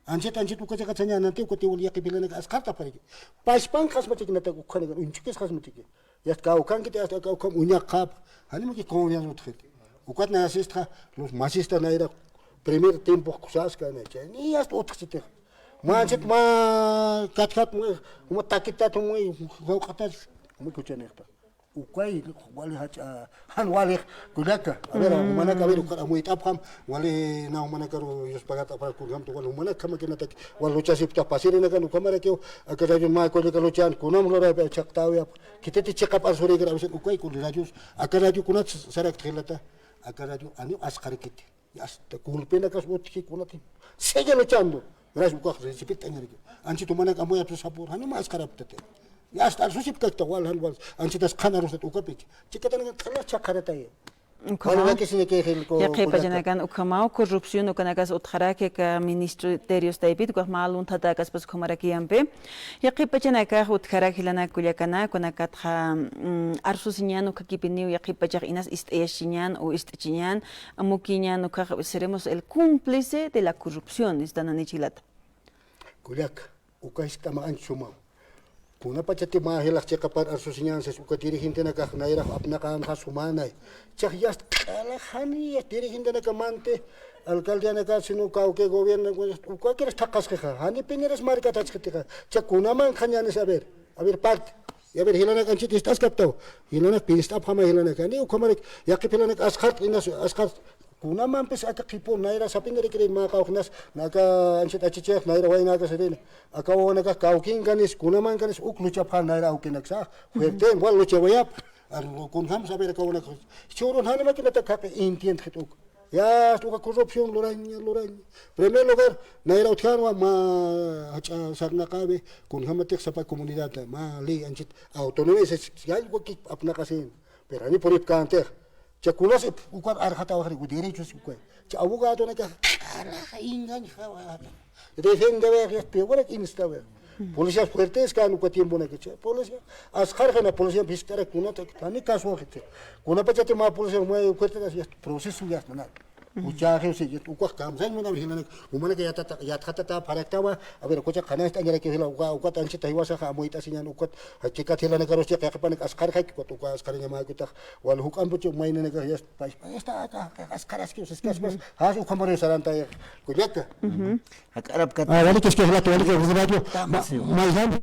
Anchit, anchit uka chiqat sañänanti, uka tiwul yaqhip jilanaka asqhartapxaraki. Pachpan qhasmachakinata ukhanaka, uñchukis qhasmachaki. Yasta kawkhankiti, yasta kawkham uñaqxapxi. Janimaki confianza utjxiti. Ukat nayasistxa, los masista nayra primer tiempo kusaska, naycha. Ni yasta utjchitix. Mä anchit mä katjat, mä, mä takitat, mä, jawq'atat, mä kuchanixta. Ukay, wali jach'a, jan wali, kullaka. A ver, jumanaka, a ver, ukar amuyt'apxam, wali na jumanakaru yuspagat'apxam, kunjamtu wal jumanaka jamakinataki, wal luchasipkta pasirinakan, ukhamarakiw, aka radion mä kullaka luchan, kunam luraypi chhaqtäwiyapx, khititi chiqap arsurïkir, a veces ukay kun radios, aka radio kunat sarakta jilata, aka radio, aniw asqharakiti. Yasta, golpenakas utji kunati. Sigue luchando. Gracias, ukax recibirt'añaraki. Anchit jumanak amuyapsa sapur, jani mä asqharaptati. Yasta, arsusipkakta wal, jan wal. Anchitas qhan arustat ukapiki. Chikatanakan q'ala chhaqharataya. Ukhamaw. Wal wakisiñaki jilku. Yaqhipachanakan ukhamaw, corrupción ukanakas utjaraki aka ministerios taypit, ukax mä lunthatakas pas ukhamaraki yampi. Yaqhipachanakax utjarak jilanak kullakana, kunakatxa, mm, arsusiñan ukhakipiniw, yaqhipachax inas ist'ayasiñan o ist'achiñan, amukiñan ukax seremos el cómplice de la corrupción, istanani chilata. Kullak, uka jiskt'ama anchhuma. Kunapachati mä jilax chiqapar arsusiñan sas uka dirigentenakax nayrax apnaqanxa sumänay. Chax yast q'ala jani dirigentenaka manti, alcaldianaka, sino kawki gobierno, ukakiras thaqasqixa, jani piniras markat jachkitixa. Cha kunaman qhañanis, a ver, a ver, parte. Ya ver, jilanak anchit ist'askaptaw. Jilanak pirist'apxama jilanak. Ni ukhamarak, yaqhip jilanak asqhart, inas asqhart. Kunamampis aka qhipu, nayra sapinirikiri mä qawqhinas, aka anchit achichix, nayra waynaka sirina. Aka wawanaka kawkinkanis, kunamankanis, uk luchapxan nayra awkinaksa. Fuerte, igual luchawayap. Kunjam saber aka wawanaka. Churun janimakinata kaqi entiende jit uk. Ya, uka corrupción luraña, luraña. Primer lugar, nayra utjanwa mä jach'a sarnaqawi, kunjamatix sapa comunidad, mä ley anchit autonomía, sas, ya, uka kik apnaqasin. Pero ani puripkantix. Cha kunas ip, uka arxatawajri, uka derechos, uka. Cha abogadonaka, q'alaxa, engañawa. Defendawayaq, yasta, peorak instawayaq. Policías fuertes kan uka tiemponakacha. Policía, asqharxana policía phiskt'arak kunata, tani caso jiti. Kunapachati mä policía, mä fuerte, yasta, proceso, yasta, nada. Uchaxi, sí, yasta, ukax kamsañ munawir jilanak, umanaka yatata, yatxatata, pharaktawa, a ver, ukacha qhanast'añaraki jila, uka, ukat anchita jiwasaxa, amuyt'asiñan, ukat, chikat jilanakarusti, qillqapanak asqharxaki, ukat, uka asqhariñamäkutax, wal juk'ampuchi, maynanaka, yasta, pais, pais, yasta, aka, aka, asqharaski, siskaspas, jas, ukhamari sarantay, kullaka. Jak'arap kat. Ah, walikiski jilata, walikiski jilata. Tama, ma-, sí. Mayjan.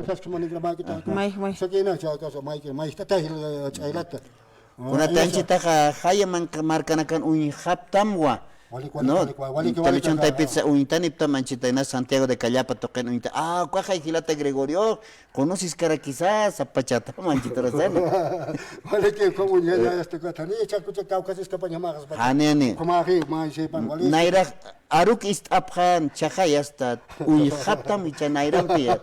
Saski manigramaki ta. May, may. Sakina cha, ka, sa, may, may, ta, ta, hil, ch'aylata. Kuna tanchitaxa, jaya man-, markanakan uñjaptamwa. Walik, walik, ¿no? Walik, walik, walik, televisión walik, taypitsa uñtaniptam anchita, inas Santiago de Callapa tuqin uñta. Ah, ukaxay jilata Gregorio, conoces cara quizás, sapachata, manchiturasana. Walik, como ya, ya, este, kata, ni, chakucha, Caucasis, Capaña, Majas, Pacha. Jani, jani. Como ají, ma, sepan, walik. Nayra, aruk ist'apxan, chaxa yasta, uñjaptam, icha nayrampi ya.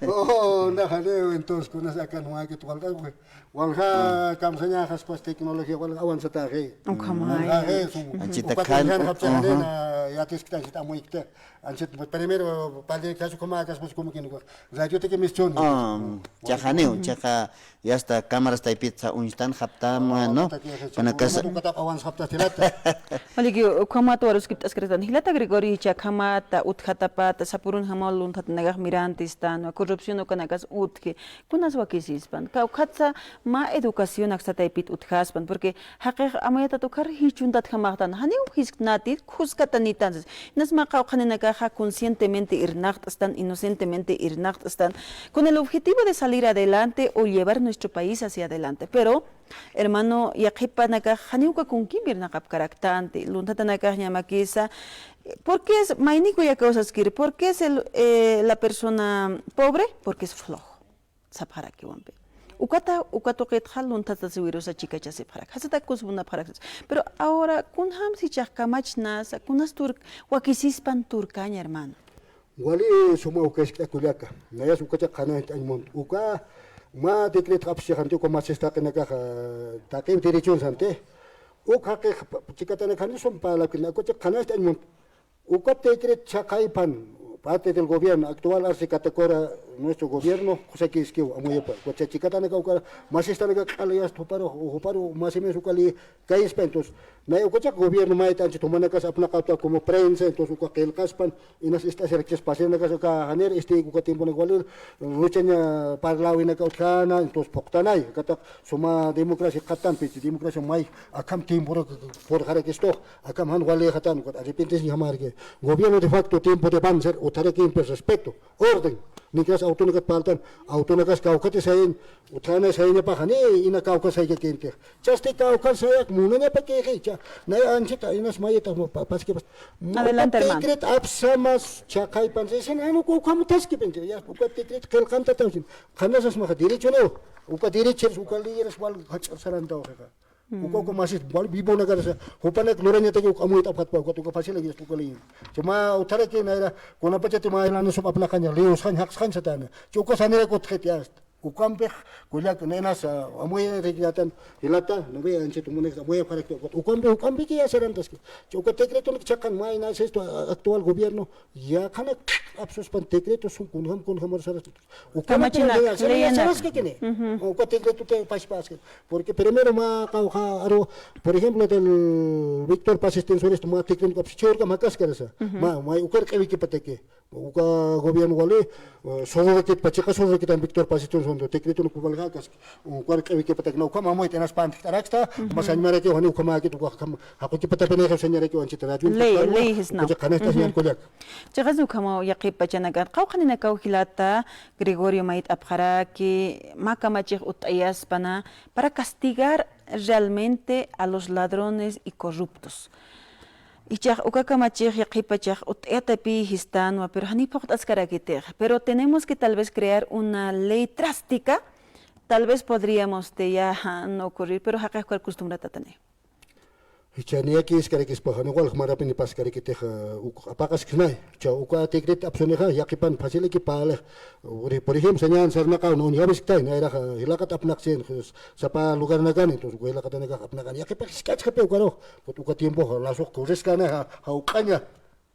Oh, na, jani, entonces, kunas akan, ma, que tu, walik, walik. Walja kamsañaxaspas tecnología wal avanzataxi. Ukhamay. Waljaxi, su-, anchita ukat kan, uñjan japchaxnina, ajá. Yatiskta, anchita amuykta. Anchit primero, padre, caso como hagas, pues, como que no. Radioteki mischun. Ah, chaxa niw, chaxa, yasta cámaras taypitsa uñstanxaptam, ¿no? Kuna casa. Ukatap avanzapta jilata. Waliki, ukhamat waruskipt'askirtan. Jilata Gregorio, chakhamata, utjatapata, sapurunjamaw lunthatanakax mirantistan, corrupción ukanakas utji. Kunas wakisispan, kawkhatsa mä educación aksa taypit utjaspan, porque jaqix amuyatat ukhar jichhuntatjamaxtan, janiw jisktnati, khuskatanitan, sas. Inas mä qawqhaninakaxa conscientemente irnaqt'stan, inocentemente irnaqt'stan, con el objetivo de salir adelante o llevar nuestro país hacia adelante. Pero, hermano, yaqhipanakax janiw uka kunkimp irnaqapkaraktanti, lunthatanakax ñamakisa, ¿por qué es, mayniku ya causaskir, por qué es el, eh, la persona pobre? Porque es flojo. Sapxarakiwampi. Ukata, uka tuqitxa lunthata siwirusa chikachasipxarak. Jasata kusmunapxarak. Pero ahora, kunjam sichax kamachnasa, kunas turk-, wakisispan turkaña, hermano. Wali suma uka isk'akullaka. Nayas ukacha qhananch'añ munt. Uka mä decret apsixanti, uka masis taqinakaxa, taqin derechon santi. Uk jaqix chikatanakan sum parlapkina, ukacha qhananch'añ munt. Uka decret chaqaypan, parte del gobierno actual, arsi Catacora, nuestro gobierno, kusakiskiw, amuyapa. Uka chikatanaka uka, masistanaka q'alayas juparu, juparu, más o menos uka li, kayispa, entonces, nay ukacha gobierno mayta anchit jumanakas apnaqapta como prensa, entonces, uka qillqaspan, inas ist'asirakchis pasirinakas uka janir, este, uka tiemponak wali, luchaña parlawinaka utjana, entonces, phuqtanay, kata, suma democracia qhatampi, democracia may, akham tiemporak, purxarakistux, akham jan walixatan, ukat arrepentisiñjamarki. Gobierno de facto, tiempo de Banzer, utjarakimpi respeto, orden. Nikas autonakat parltan, autonakas kawkhati sayin, utjana sayiñapaxa, ni ina kawkha saykakintix. Chasti kawkha sayak munañapakixi, cha, nay anchita, inas mayita, pa-, paskipas. Adelante, hermano. Uka decret apsamas, chaqaypan, sayisin, anu, ukham taskipinchi, ya, uka decret qillqantataw sin. Qhanasas maxa, derecho no, uka derecho, uka leyes, wal, jach'a sarantaw, jefa. Uka, uka masis, wal vivonakarasa, jupanak lurañataki uka amuyt'apxatpa, uka, uka fácil, uka ley. Chuma utjaraki nayra, kunapachati mä jilanasum apnaqaña, liyusxañ, jaqsxañ satana. Chuka sanira kutxiti asta. Ukampix, kullak, nenas, amuyarikllatan, jilata, no ve, anchit munex, amuyapxarakta, uka, ukampix, ukampix ya sarantaski. Chuka decreto nik chaqan, maynas esto, actual gobierno, yaqhanak apsuspan decreto, sun kunjam, kunjam, saras. Ukanak leyenak, leyenak. Uka decreto te pashpaski. Porque primero mä qawqha aru, por ejemplo, del Víctor Paz Extensores, mä decreto kapsi churka mä kaskarasa. Ma, ma, ukar q'iwikipataki. Uka gobierno wali, eh, solo rakit pachiqa, solo rakit an Víctor Pasichon sonto, decreto no kubalga, kas, uka q'iwikipatak na ukham amuyt'anas pantikt'arakta, ukhama sañmarakiw, jani ukhamäkit, uka jaqukipatapinix sañarakiw anchita radio. Ley, ley, jisna. Uka qhanasta señal kullak. Chiqas ukhamaw yaqhip pachanakan, qawqhaninakaw jilata, Gregorio mayt'apxaraki, mä kamachix utt'ayaspana, para castigar realmente a los ladrones y corruptos. Ichax uka kamachix yaqhip pachax utt'ayatapï jistanwa, pero janiw phuqt'askarakitix. Pero tenemos que tal vez crear una ley drástica, tal vez podríamos de ya, ja, no ocurrir, pero jaqix ukhar costumbratätani. Jichha niyakïskarakispa, janiw walja marapini paskarakitix, uk apaqaskisnay. Jichha uka decreto apsunixa, yaqhipan facilaki parlix. Por, por ejemplo, sañäni sarnaqaw, no, uñjapxistay, nayraxa, jilaqat apnaqsin, sapa lugarnakan, entonces, uka jilaqatanakax apnaqani, yaqhipax jisk'achxapï ukarux, uka tiempoxa, lasux correskäna, ja, jawq'aña,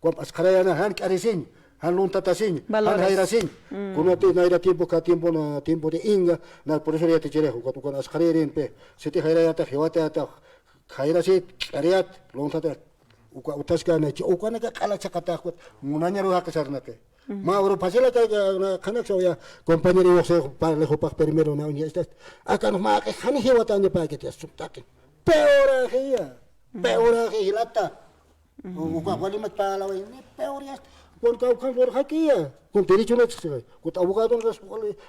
ukham asxarayäna, jan k'arisiñ, jan lunthatasiñ, jan jayrasiñ. Kunati nayra tiempo, cada tiempo, na tiempo de inga, na profesor yatichirix, ukat ukan asxarayarinpï, siti jayrayätax, jiwatayätax, jayrasït, k'ariyät, lunthatat, uka utjaskänay, ukanaka q'ala chhaqatax, ukat munañaru jaqi sarnaqi. Mä uru facilaka, na, qhanaksa uya, compañero, yo sé, parle jupax primero, na, uña, estas, akan mä q'i, jani jiwatañapäkiti, asum taqi. Peoraxiya, peoraxi jilata. Uka walimat parlaway, ni peor ya está. Kun kawkhan lurxakiya. Kun derecho no existe. Kun abogado no es,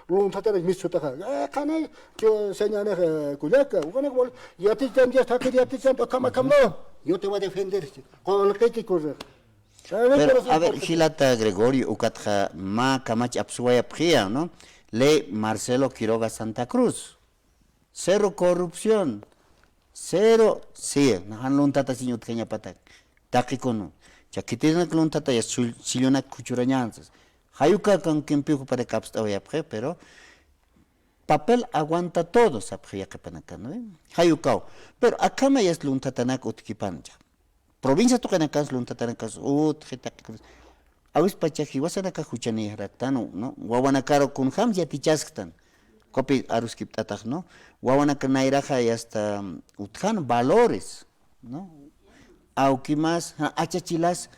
lunthatarañ mis sutaxa. Eh, qhanay, yo, sañäni, eh, kullaka. Ukanak wal, yaticham, ya está, yaticham, akham, akham, no. Yo te voy a defender. Qullqiki corre. Pero, a ver, jilata Gregorio, ukatxa mä kamach apsuwayapxiya, ¿no? Ley Marcelo Quiroga Santa Cruz. Cero corrupción, cero, sí, jan lunthatasiñ utjañapatak, taqikunu. Jichha khitirinak lunthatayas, sul-, sillunak khuchurañäni sas. Jay uka kankimpiw para kapst'awayapxi, pero papel aguanta todo, sapxi yaqhipanakan, ¿no? Jay ukaw. Pero akhamayas lunthatanak utjkipancha. Provincia tuqinakas, lunthatanak utji, taqi. Awispacha jiwasanakax juchanïxaraktan, ¿no? Wawanakaru kunjams yatichasktan. Ukapi aruskipt'atax, ¿no? Wawanaka nayraxa ya está utjan valores, ¿no? Awkimas, ja, achachilas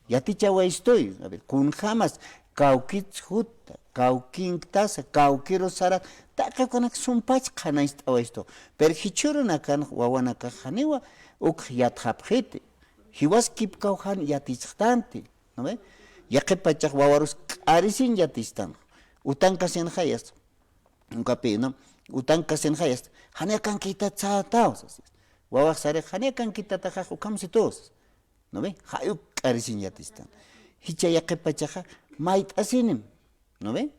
yatichawaystuy. A ver, kunjamas kawkits jutta, kawkinktasa, kawkiru sara, taqi ukanak sumpach qhanañcht'awaystu. Pero jichhürunakan wawanakax janiwa ukx yatxapxiti. Jiwas kipkaw jan yatichxtanti, ¿no ve? Yaqhip pachax wawarus k'arisiñ yatichtan. Utankasinxa ya está. Ukapi, ¿no? Utankasinxa ya está. Jani akankïtat sätaw, sas. Wawax sarix, jani akankïtataxax ukham situ, sas. ¿No ve? Jay uk k'arisiñ yatichtan. Jichha yaqhip pachaxa mayt'asinim. ¿No ve?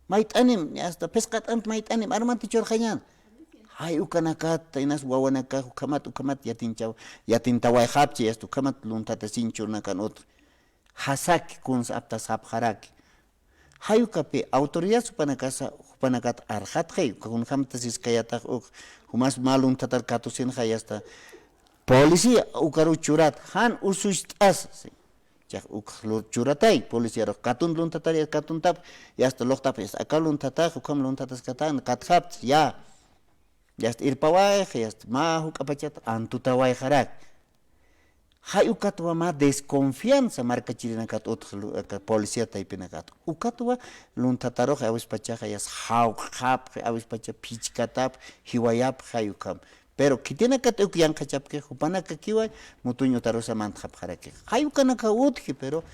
Mayt'anim, hasta phisqat'ant mayt'anim, armanti churxañän. Jay ukanakat, inas wawanakax, ukhamat, ukhamat yatinchaw, yatintawayxapchi, hasta ukhamat lunthatasiñ churnakan utji. Jasaki, kuns aptasapxaraki. Jay ukapi, autoridad jupanakasa, jupanakat arxatxi, kunjamtasiskayatax uk, jumas mä lunthatar katusinxa, ya está. Policía, ukaru churat, jan usucht'as, sí. Chax ukx lur churatay, policiarux katun lunthatar ya katuntap, ya está luqtap, ya está aka lunthatax, ukham lunthataskatan, katjapts, ya. Ya está irpawayx, ya está mä juk'apachat antutawayxarak. Jay ukatwa mä desconfianza markachirinakat utx lu-, aka policía taypinakat. Ukatwa lunthatarux awispachaxa ya está jawq'xapxi, awispacha phichkatap, jiwayapxi jay ukham. Pero khitinakat uk yanqhachapki, jupanakakiwa mutuñ utarusa mantxapxaraki. Jay ukanakaw utji, pero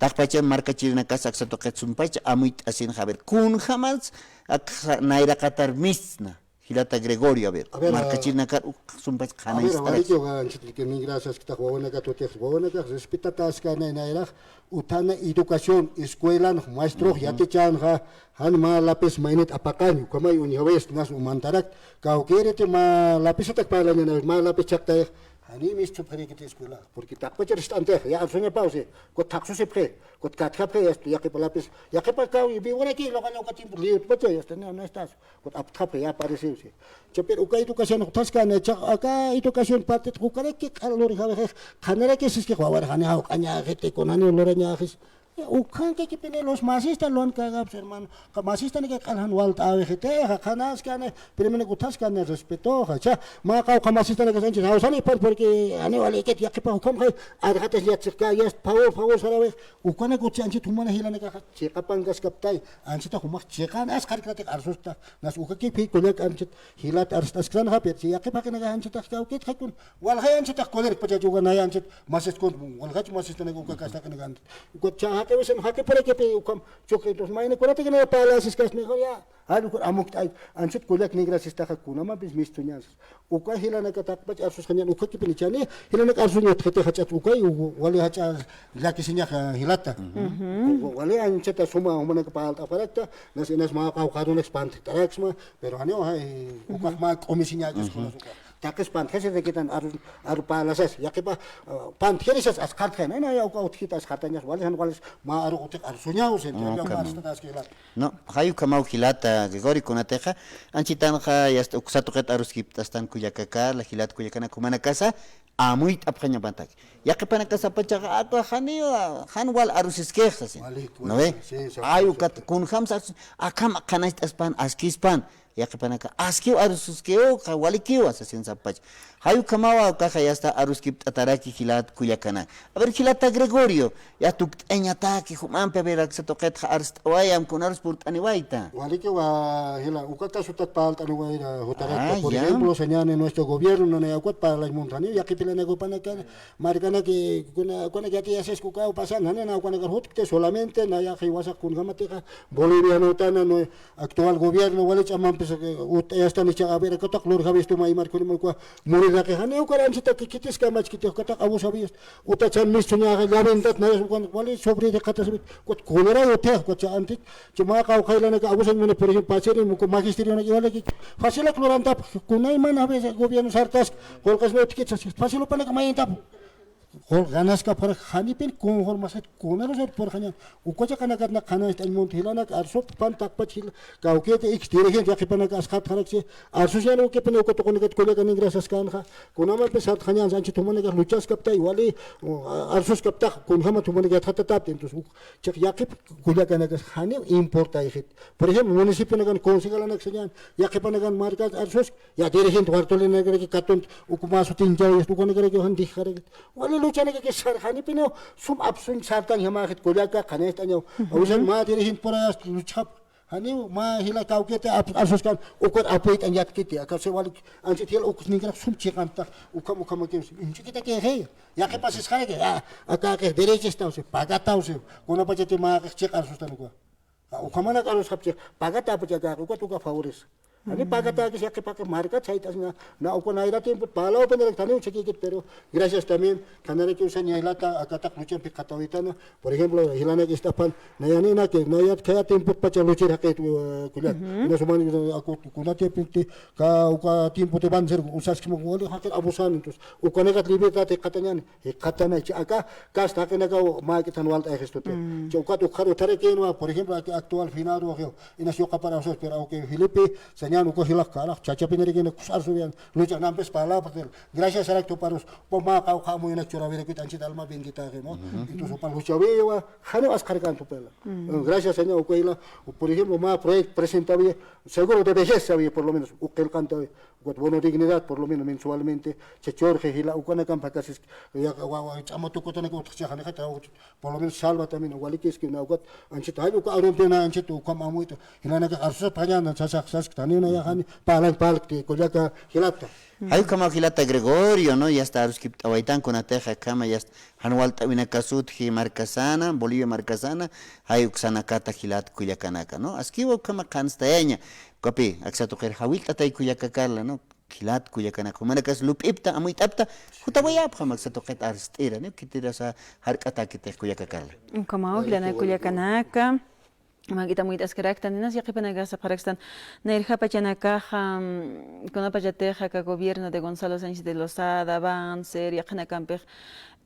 taqpacha markachirinakas aksa tuqit sumpach amuyt'asinxa. A ver, kunjamas aksa nayraqatar mistsna, jilata Gregorio, a ver, a ver, markachirinakar uk sumpach qhanañcht'arakis. A ver, a ver, anchit, gracias, kitax wawanakat utix, wawanakax respetatäskänay nayrax, uthana educación, escuelan, maestrox yatichänxa, jan mä lapis maynit apaqañ, ukhamay uñjawayasti nas umantarak, kawkïriti mä lapisatak parlañäni, mä lapis chhaqtayix, janiy mistsupxarïkiti escuela, porque taqpachar ist'antix, ya arsuñapaw si, kut thaqsusipxi, kut katjapxi, esto, yaqhipa lapis, yaqhipa kaw, vivoraki, luqaña uka tiempo, liutpacha, ya está, no, no estás. Kut aptxapxi, ya apareciw si. Chapir uka educación utjaskänay, aka educación partit ukaraki q'al lurjawixix, qhanaraki siskix wawar jani jawq'añäxiti, kunani lurañäxis. Ukhankakipini los masista luwan kakaps, hermano. Qa masistanaka q'al jan walt'äwixitixa, qhanaskani, primeruk utjaskani respetoxa. Cha, mä qawqha masistanakasanchis jawsanipar, porque janiw walikit yaqhipax ukhamxay, arxatas yatxikayast, favor, favor saräwix. Ukanak utji anchit jumana jilanakaxa chiqapankaskaptay, anchitax jumax chiqan, asqharkatix arsusta, nas ukakipï kullaka anchit jilat arst'asktanxa, pero si yaqhip jaqinakax anchitax kawkitxa kun, walxay anchitax kullirkpachachi uka nay anchit masiskun, walxach masistanaka uka kastaqinaka anchit. Uka cha jaqiwisan jaqiparakipi ukham chukri, entonces mayna kunatikinaka parlasis kas mejor ya. Jall ukur amukt'ay, anchit kullak nigrasistaxa kunamampis mistuñas. Uka jilanaka taqpach arsusxañan, ukakipinichani, jilanaka arsuña utjiti jach'at ukay, u-, wali jach'a llakisiñaxa jilata. Ujú. U-, wali anchata suma jumanaka parlt'aparakta, nas inas mä qawqha arunak pantjt'araksma, pero janiw, ay, ukax mä k'umisiñakis kunas uka. Taqis pantjasirakitan aru, aru parlasas, yaqhipa, ah, pantjirisas asqhartxay, naya uka utjkit asqhartañas, wali jan walis mä aru utjix arsuñaw, sentimiento arst'aski jilata. No, jay ukhamaw jilata Gregorio, kunatixa, anchitanxa, yasta uksa tuqit aruskipt'astan kullaka Carla, jilat kullakanak jumanakasa, amuyt'apxañapatak. Yaqhipanakasapachaxa, aka janiw, jan wal arusiskix, sasin. Walik, ¿no ve? Sí, sí, ay, sí, ukat, sí. Kunjams arus, akham qhanacht'aspan, askispan, yaqhipanaka, askiw arusiskiw, qa walikiwa, sasin sapach. Jay ukhamawa, ukaxa yasta aruskipt'ataraki jilat kullakanak. A ver, jilata Gregorio, ya tukt'añataki jumampi, a ver, aksa tuqitxa arst'awayam, kunarus purt'aniwayta. Walikiwa, jila, uka kasutat parlt'aniwayra, jutarakta. Ah, por ejemplo, sañani nuestro gobierno, nanay ukat parlañ munthaniw, yaqhipilanaka jupanaka, markanaki, kuna, kuna yatiyasisku ukaw pasan, nanay ukanakar jutkti solamente, nayax jiwasax kunjamatixa, bolivianotana, no, actual gobierno, wali ch'amampis, eh, utt'ayastan icha, a ver, akataq lurjawistu maymar kunima ukwa, muriraqi, janiw ukar anchita khitis kamachkiti, akataq abusawis, utachan mistuñaxa, llavintat, nayas ukan, wali sobre de qataswit, ukat, kunara utjix, ukat, cha antik, cha mä qawqha jilanaka abusañ muni, por ejemplo, pasiri, muku magisterionak, iwalaki, facilak lurantap, kunaymana, a veces, gobierno sartas, qullqas no tikit, sas, facil upanaka mayintap. Qul ganaskapxaraki janipin conformasit kunarusat purxañan. Uka chiqanakatna qhanañcht'añ munta jilanak arsupan taqpach jila kawkiti iks dirigente yaqhipanaka asqhatxarakchi arsusiñan ukipini uka tuqinakat kullaka nigrasaskanxa. Kunamampis sartxañansa anchit jumanakax luchaskaptay wali, uh, arsuskaptax kunjamat jumanak yatxatatapti. Entonces, uk chiq yaqhip kullakanakas janiw importayxit. Por ejemplo, municipionakan concejalanak sañan, yaqhipanakan markas arsusk, ya dirigente Bartolinakaraki katunt, uku mä sutinchaw, ukanakarakiw jan dijxarakit. Wali luchanakaki sar, janipiniw sum apsuñ sartañjamäxit kullaka, qhanañcht'añaw. Ujú. Awisan mä dirigente purayas luchxap, janiw mä jila kawkiti ap-, arsuskan, ukar apuyt'añ yatkiti, akasi wali anchit jila uksninkarak sum chiqantax, ukham, ukhamakiw, inch'ukitakixi, yaqhipasisxaraki, a, akaqix derechistawsi, pagatawsi, kunapachati mäqix chiq arsustan ukwa. Ukhamanak arusxapchix, pagatäpach aka, ukat uka favoresa. Jani pagatäkis yaqhipaqi markat sayt'asna, na uka nayra tiempot parlawapinirak taniw chakikit, pero gracias también, kanarakiw saña jilata, akataq luchampi qhatawitana, por ejemplo, jilanak ist'apxan, nayaninaki, nayat khaya tiempot pacha luchir jaqit, eh, kullak. Ujú. Ina suman, eh, aku, kuna tiempoti, ka, uka tiempoti banser, usaskima, wali jaqir abusan, entonces, ukanakat libertad, eh, qhatañani. Jikxatanay, chi aka, kasta jaqinakaw mäk'itan walt'ayxistuti. Mm. Chi ukat ukxar utarakinwa, por ejemplo, aki actual FENALRO, inas yuqapar arsus, pero awki Felipe, sañan uka jilak kalax, chachapinarakinak kus arsuwian, lucha nampis parlapxil, gracias arak tuparus, upa mä qawqha amuyunak churawirakit anchit alma benditaxi, ¿no? Ujú. Entonces, upa luchawiwa, janiw asqharkan tupela. Mm. Gracias, saña uka jila, por ejemplo, mä proyecto presentawi, seguro de vejez sawi, por lo menos, uk qillqantawi. Ukat bono dignidad, por lo menos mensualmente, chachurxi jila ukanakamp jakasiski, ya, wa, wa, ch'ama tukutanaka utjchixa, nixa, por lo menos salva también, walikiski, na ukat, anchit, jall uka arumpi na anchit, ukham amuyta, jilanaka arsusapxañäna, sasax, saskta, ni na ya, jani, parlañ, parlkti, kullaka, jilata. Jay ukhamaw jilata Gregorio, ¿no? Yasta aruskipt'awaytan kunatixa, akhama, yasta, jan walt'awinakasutji markasana, Bolivia markasana, jay uksanakata jilat kullakanaka, ¿no? Askiwa ukhama qhanstayaña, ukapi, aksa tuqir jawillt'atay kullaka Carla, ¿no? Jilat kullakanaka, jumanakas lup'ipta, amuyt'apta, jutawayapxam aksa tuqit arst'ira, ¿no? Khitirasa jark'atäkitix kullaka Carla. Ukhamaw, jilanaka kullakanaka, mäk'ita amuyt'askaraktan, inas yaqhipanakax sapxarakstan, nayrjapachanakaxa, mm, kunapachatix aka gobierno de Gonzalo Sánchez de Lozada, Banzer, yaqhinakampix,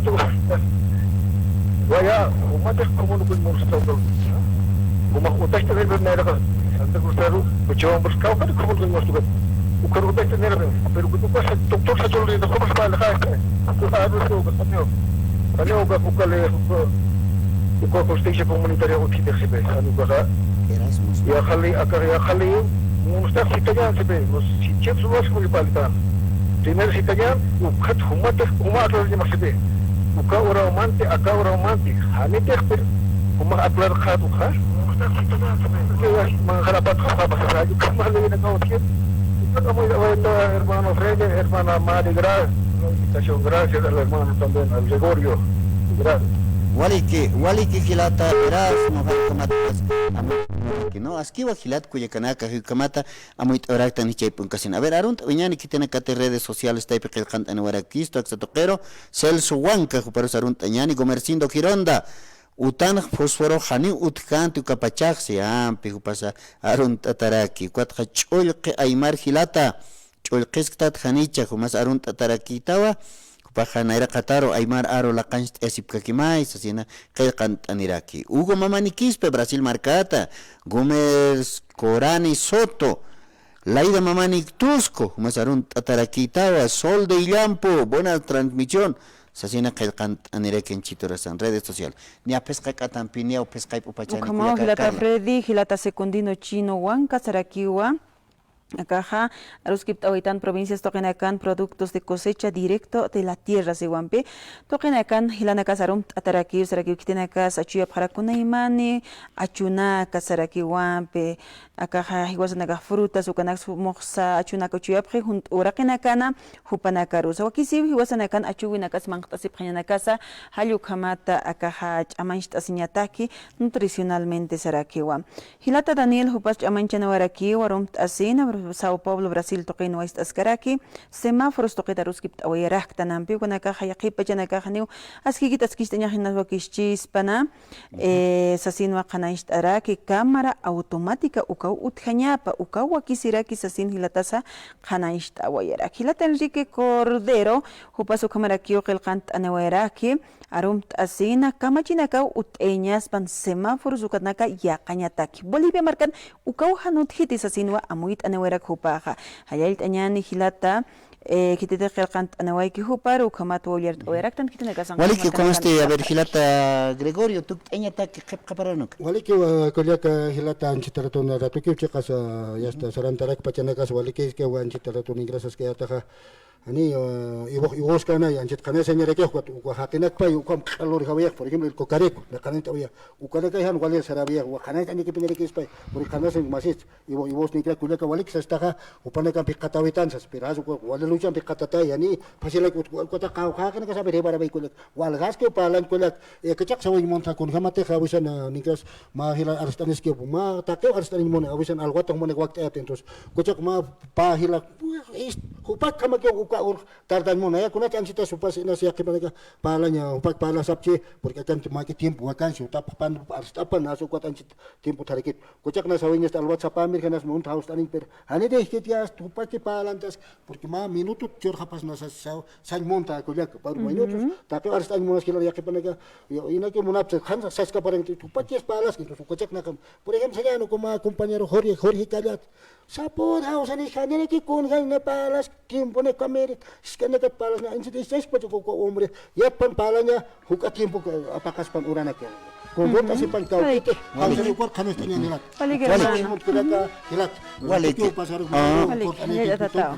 propósito. Waya, jumatix comunicación murustaw. Jumax utasta de nayraqa Santa Cruz taru, Cochabamba kawkar comunicación murustaw. Ukar utasta nayraqa, pero uka doctor Sachol de, ¿cómo se llama? Uka, uka, uka, uka, uka justicia comunitaria utjitix sipi, ukaxa. Erasmus. Yaqhali, aka yaqhali, murustax sitañan sipi, no, si chips no es muy paltan. Primer sitañan, ukat jumatix, juma aclarar sipi. Uka uraw manti, aka uraw manti, janitix, pero juma aclarar qhat uka. Manjarapat, japa, japa, japa, japa, japa, japa, hermano Freddy, hermana Mari, gracias. Gracias al hermano también, al Gregorio. Gracias. Waliki, waliki jilata, gracias, mujer, ¿no? Askiwa jilat kullakanaka, jikamata, amuyt'awaraktan jichhaypun kasin. A ver, arunt'awayañäni khitinakati redes sociales taypi qillqant'aniwarakistu, aksa tuqiru, Celso Huanca, juparus arunt'añäni, Gomercindo Gironda, utanx fósforo janiw utjkänti ukapachaxsi, ampi jupasa arunt'ataraki, ukatxa ch'ullqi aymar jilata, ch'ullqisktat janicha, jumas arunt'atarakïtawa, jupaxa nayraqataru aymar aru laqancht'ayasipkakimay, sasina qillqant'aniraki. Hugo Mamani Quispe, Brasil markata, Gómez Corani Soto, Laida Mamani Tusco, jumas arunt'atarakïtawa, Sol de Illampu, buena transmisión, sasina qillqant'anirakin chiturasan, redes sociales. Niya phisqa k'atampi, niya phisqayp'upachani, ukhamaw kullaka jilata Carla. Freddy, jilata Secundino Chino Huanca sarakiwa. Akaxa aruskipt'awaytan provincias tuqinakan productos de cosecha directo de la tierra siwampi. Tuqinakan jilanakas arumt'atarakiw sarakiw khitinakas achuyapxarakunaymani achunaka sarakiwampi. Akaxa jiwasanakax frutas ukanaks muxsa achunaka achuyapxi junt'u uraqinakana jupanakarusa. Wakisiw jiwasanakan achuwinakas manqt'asipxañanakasa jall ukhamata akaxa ch'amancht'asiñataki nutricionalmente sarakiwa. Jilata Daniel jupas ch'amañchaniwayarakiw arumt'asina Sao Paulo, Brasil tuqin wayst'askaraki, semáforos tuqit aruskipt'awayaraktanampi, ukanakaxa yaqhip pachanakax janiw askikit askicht'añax jinas wakischispana, eh, sasinwa qhanañcht'araki, cámara automática ukaw utjañapa, ukaw wakisiraki sasin jilatasa qhanañcht'awayaraki. Jilata Enrique Cordero, jupas ukhamarakiw qillqant'aniwayaraki, arumt'asina, kamachinakaw utt'ayañaspan semáforos ukanaka yaqañataki. Bolivia markan ukaw jan utjiti sasinwa amuyt'aniwayarak jupaxa. Jallallt'añani jilata, eh, khititix qillqant'aniwayki jupar, ukhamat wawllart'awayaraktan khitinakasan. Waliki, ukhamaste, a ver, jilata Gregorio, tukt'añataki qhipqaparanuka. Waliki, wa-, kullaka jilata anchita ratuna ratukiw chiqas, ah, yasta sarantarak pachanakas, waliki, es que wa anchita ratuna ingrasas kayataxa. Jani, eh, iwux, iwuskana, anchit qhanay sañarakix, ukat, uka jaqinakpay, ukham q'alur jawiyax, por ejemplo, el cocarico, na qhanay t'awiya, ukanakay jan wali sarawiyax, wa qhanay t'añakipiñarakispay, porque qhanay sañ masist, iwu, iwus nikra kullaka walik sastaxa, jupanakan piqatawitan sas, pero jas uka wali luchan piqatatay, jani, fácil, ukat, ukat, qawqaqinaka sabi, rebara bay kullak, walgaski parlañ kullak, eh, kachaq sawiñ monta, kunjamatix awisan, ah, nikras, ma jila arst'aniski, ma, taqiw arst'aniñ mona, awisan alwata mona wakt'ayat, entonces, kachaq ma, pa jila, Pues, es, jupak kamakiw uka ur tardañ munaya, kunat anchita supas inas yaqhipanaka parlaña, jupak parla sapchi, porque akan maki tiempo vacancia, utapxpan, arst'apan, nas ukat anchit tiempo tharakit. Kuchak nas awiñas alwat sapamir, janas munt haust'aniñ, pero, jani de hikit ya, jupaki parlantas, porque ma minuto, churxapas nas sa-, sañ munta kullak, par minutos, taqi arst'añ munas kilar yaqhipanaka, yo, inaki munapsa, jan saskaparan, jupaki parlas, entonces, kuchak nakam, por ejemplo, saña, no, como compañero Jorge, Jorge Callat, Sapur, hawsani, janiraki kunjañ na parlas, tiempo na kamiri, iskanakat parlas, na, insit, iskanakat pacha kuku hombre, yatpan parlaña, juka tiempo, eh, apaqaspan uranaka. Con gota sipan kawkiti, hawsani, ukur, khamis, tañan, hilat. Walik, hermano. Walik. Walik. Walik, ya, ya, ya.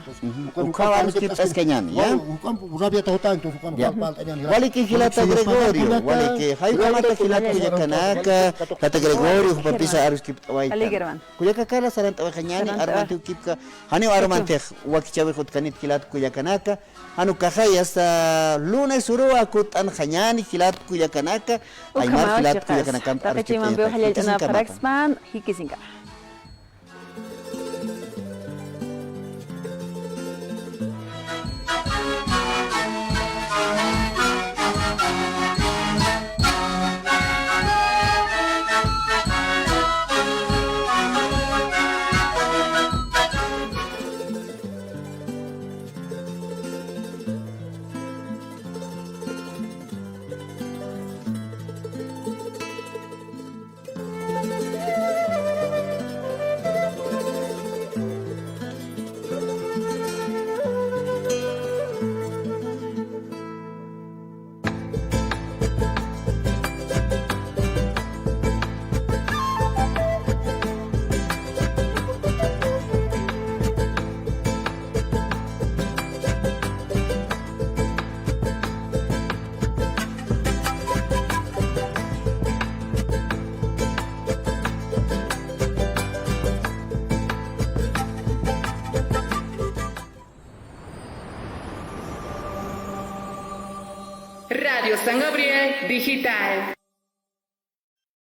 Ukawan kipt'askañan, ya. Ukan, rabia tawtan, entonces, ukan, ya. Walik, jilata Gregorio, walik, jay ukhamata jilat kullakanaka, tata Gregorio, jupapisa arus kipt'awaytan. Walik, hermano. Kullakakar sarant'awayxañäni, armantiw kipka, janiw armantix wakichäwix utjkanit jilat kullakanaka, jan ukaxay hasta lunes uruwa kutt'anxañäni jilat kullakanaka, aymar jilat kullakanakamp archipt'añataki. Jikisinkama. Radio San Gabriel Digital.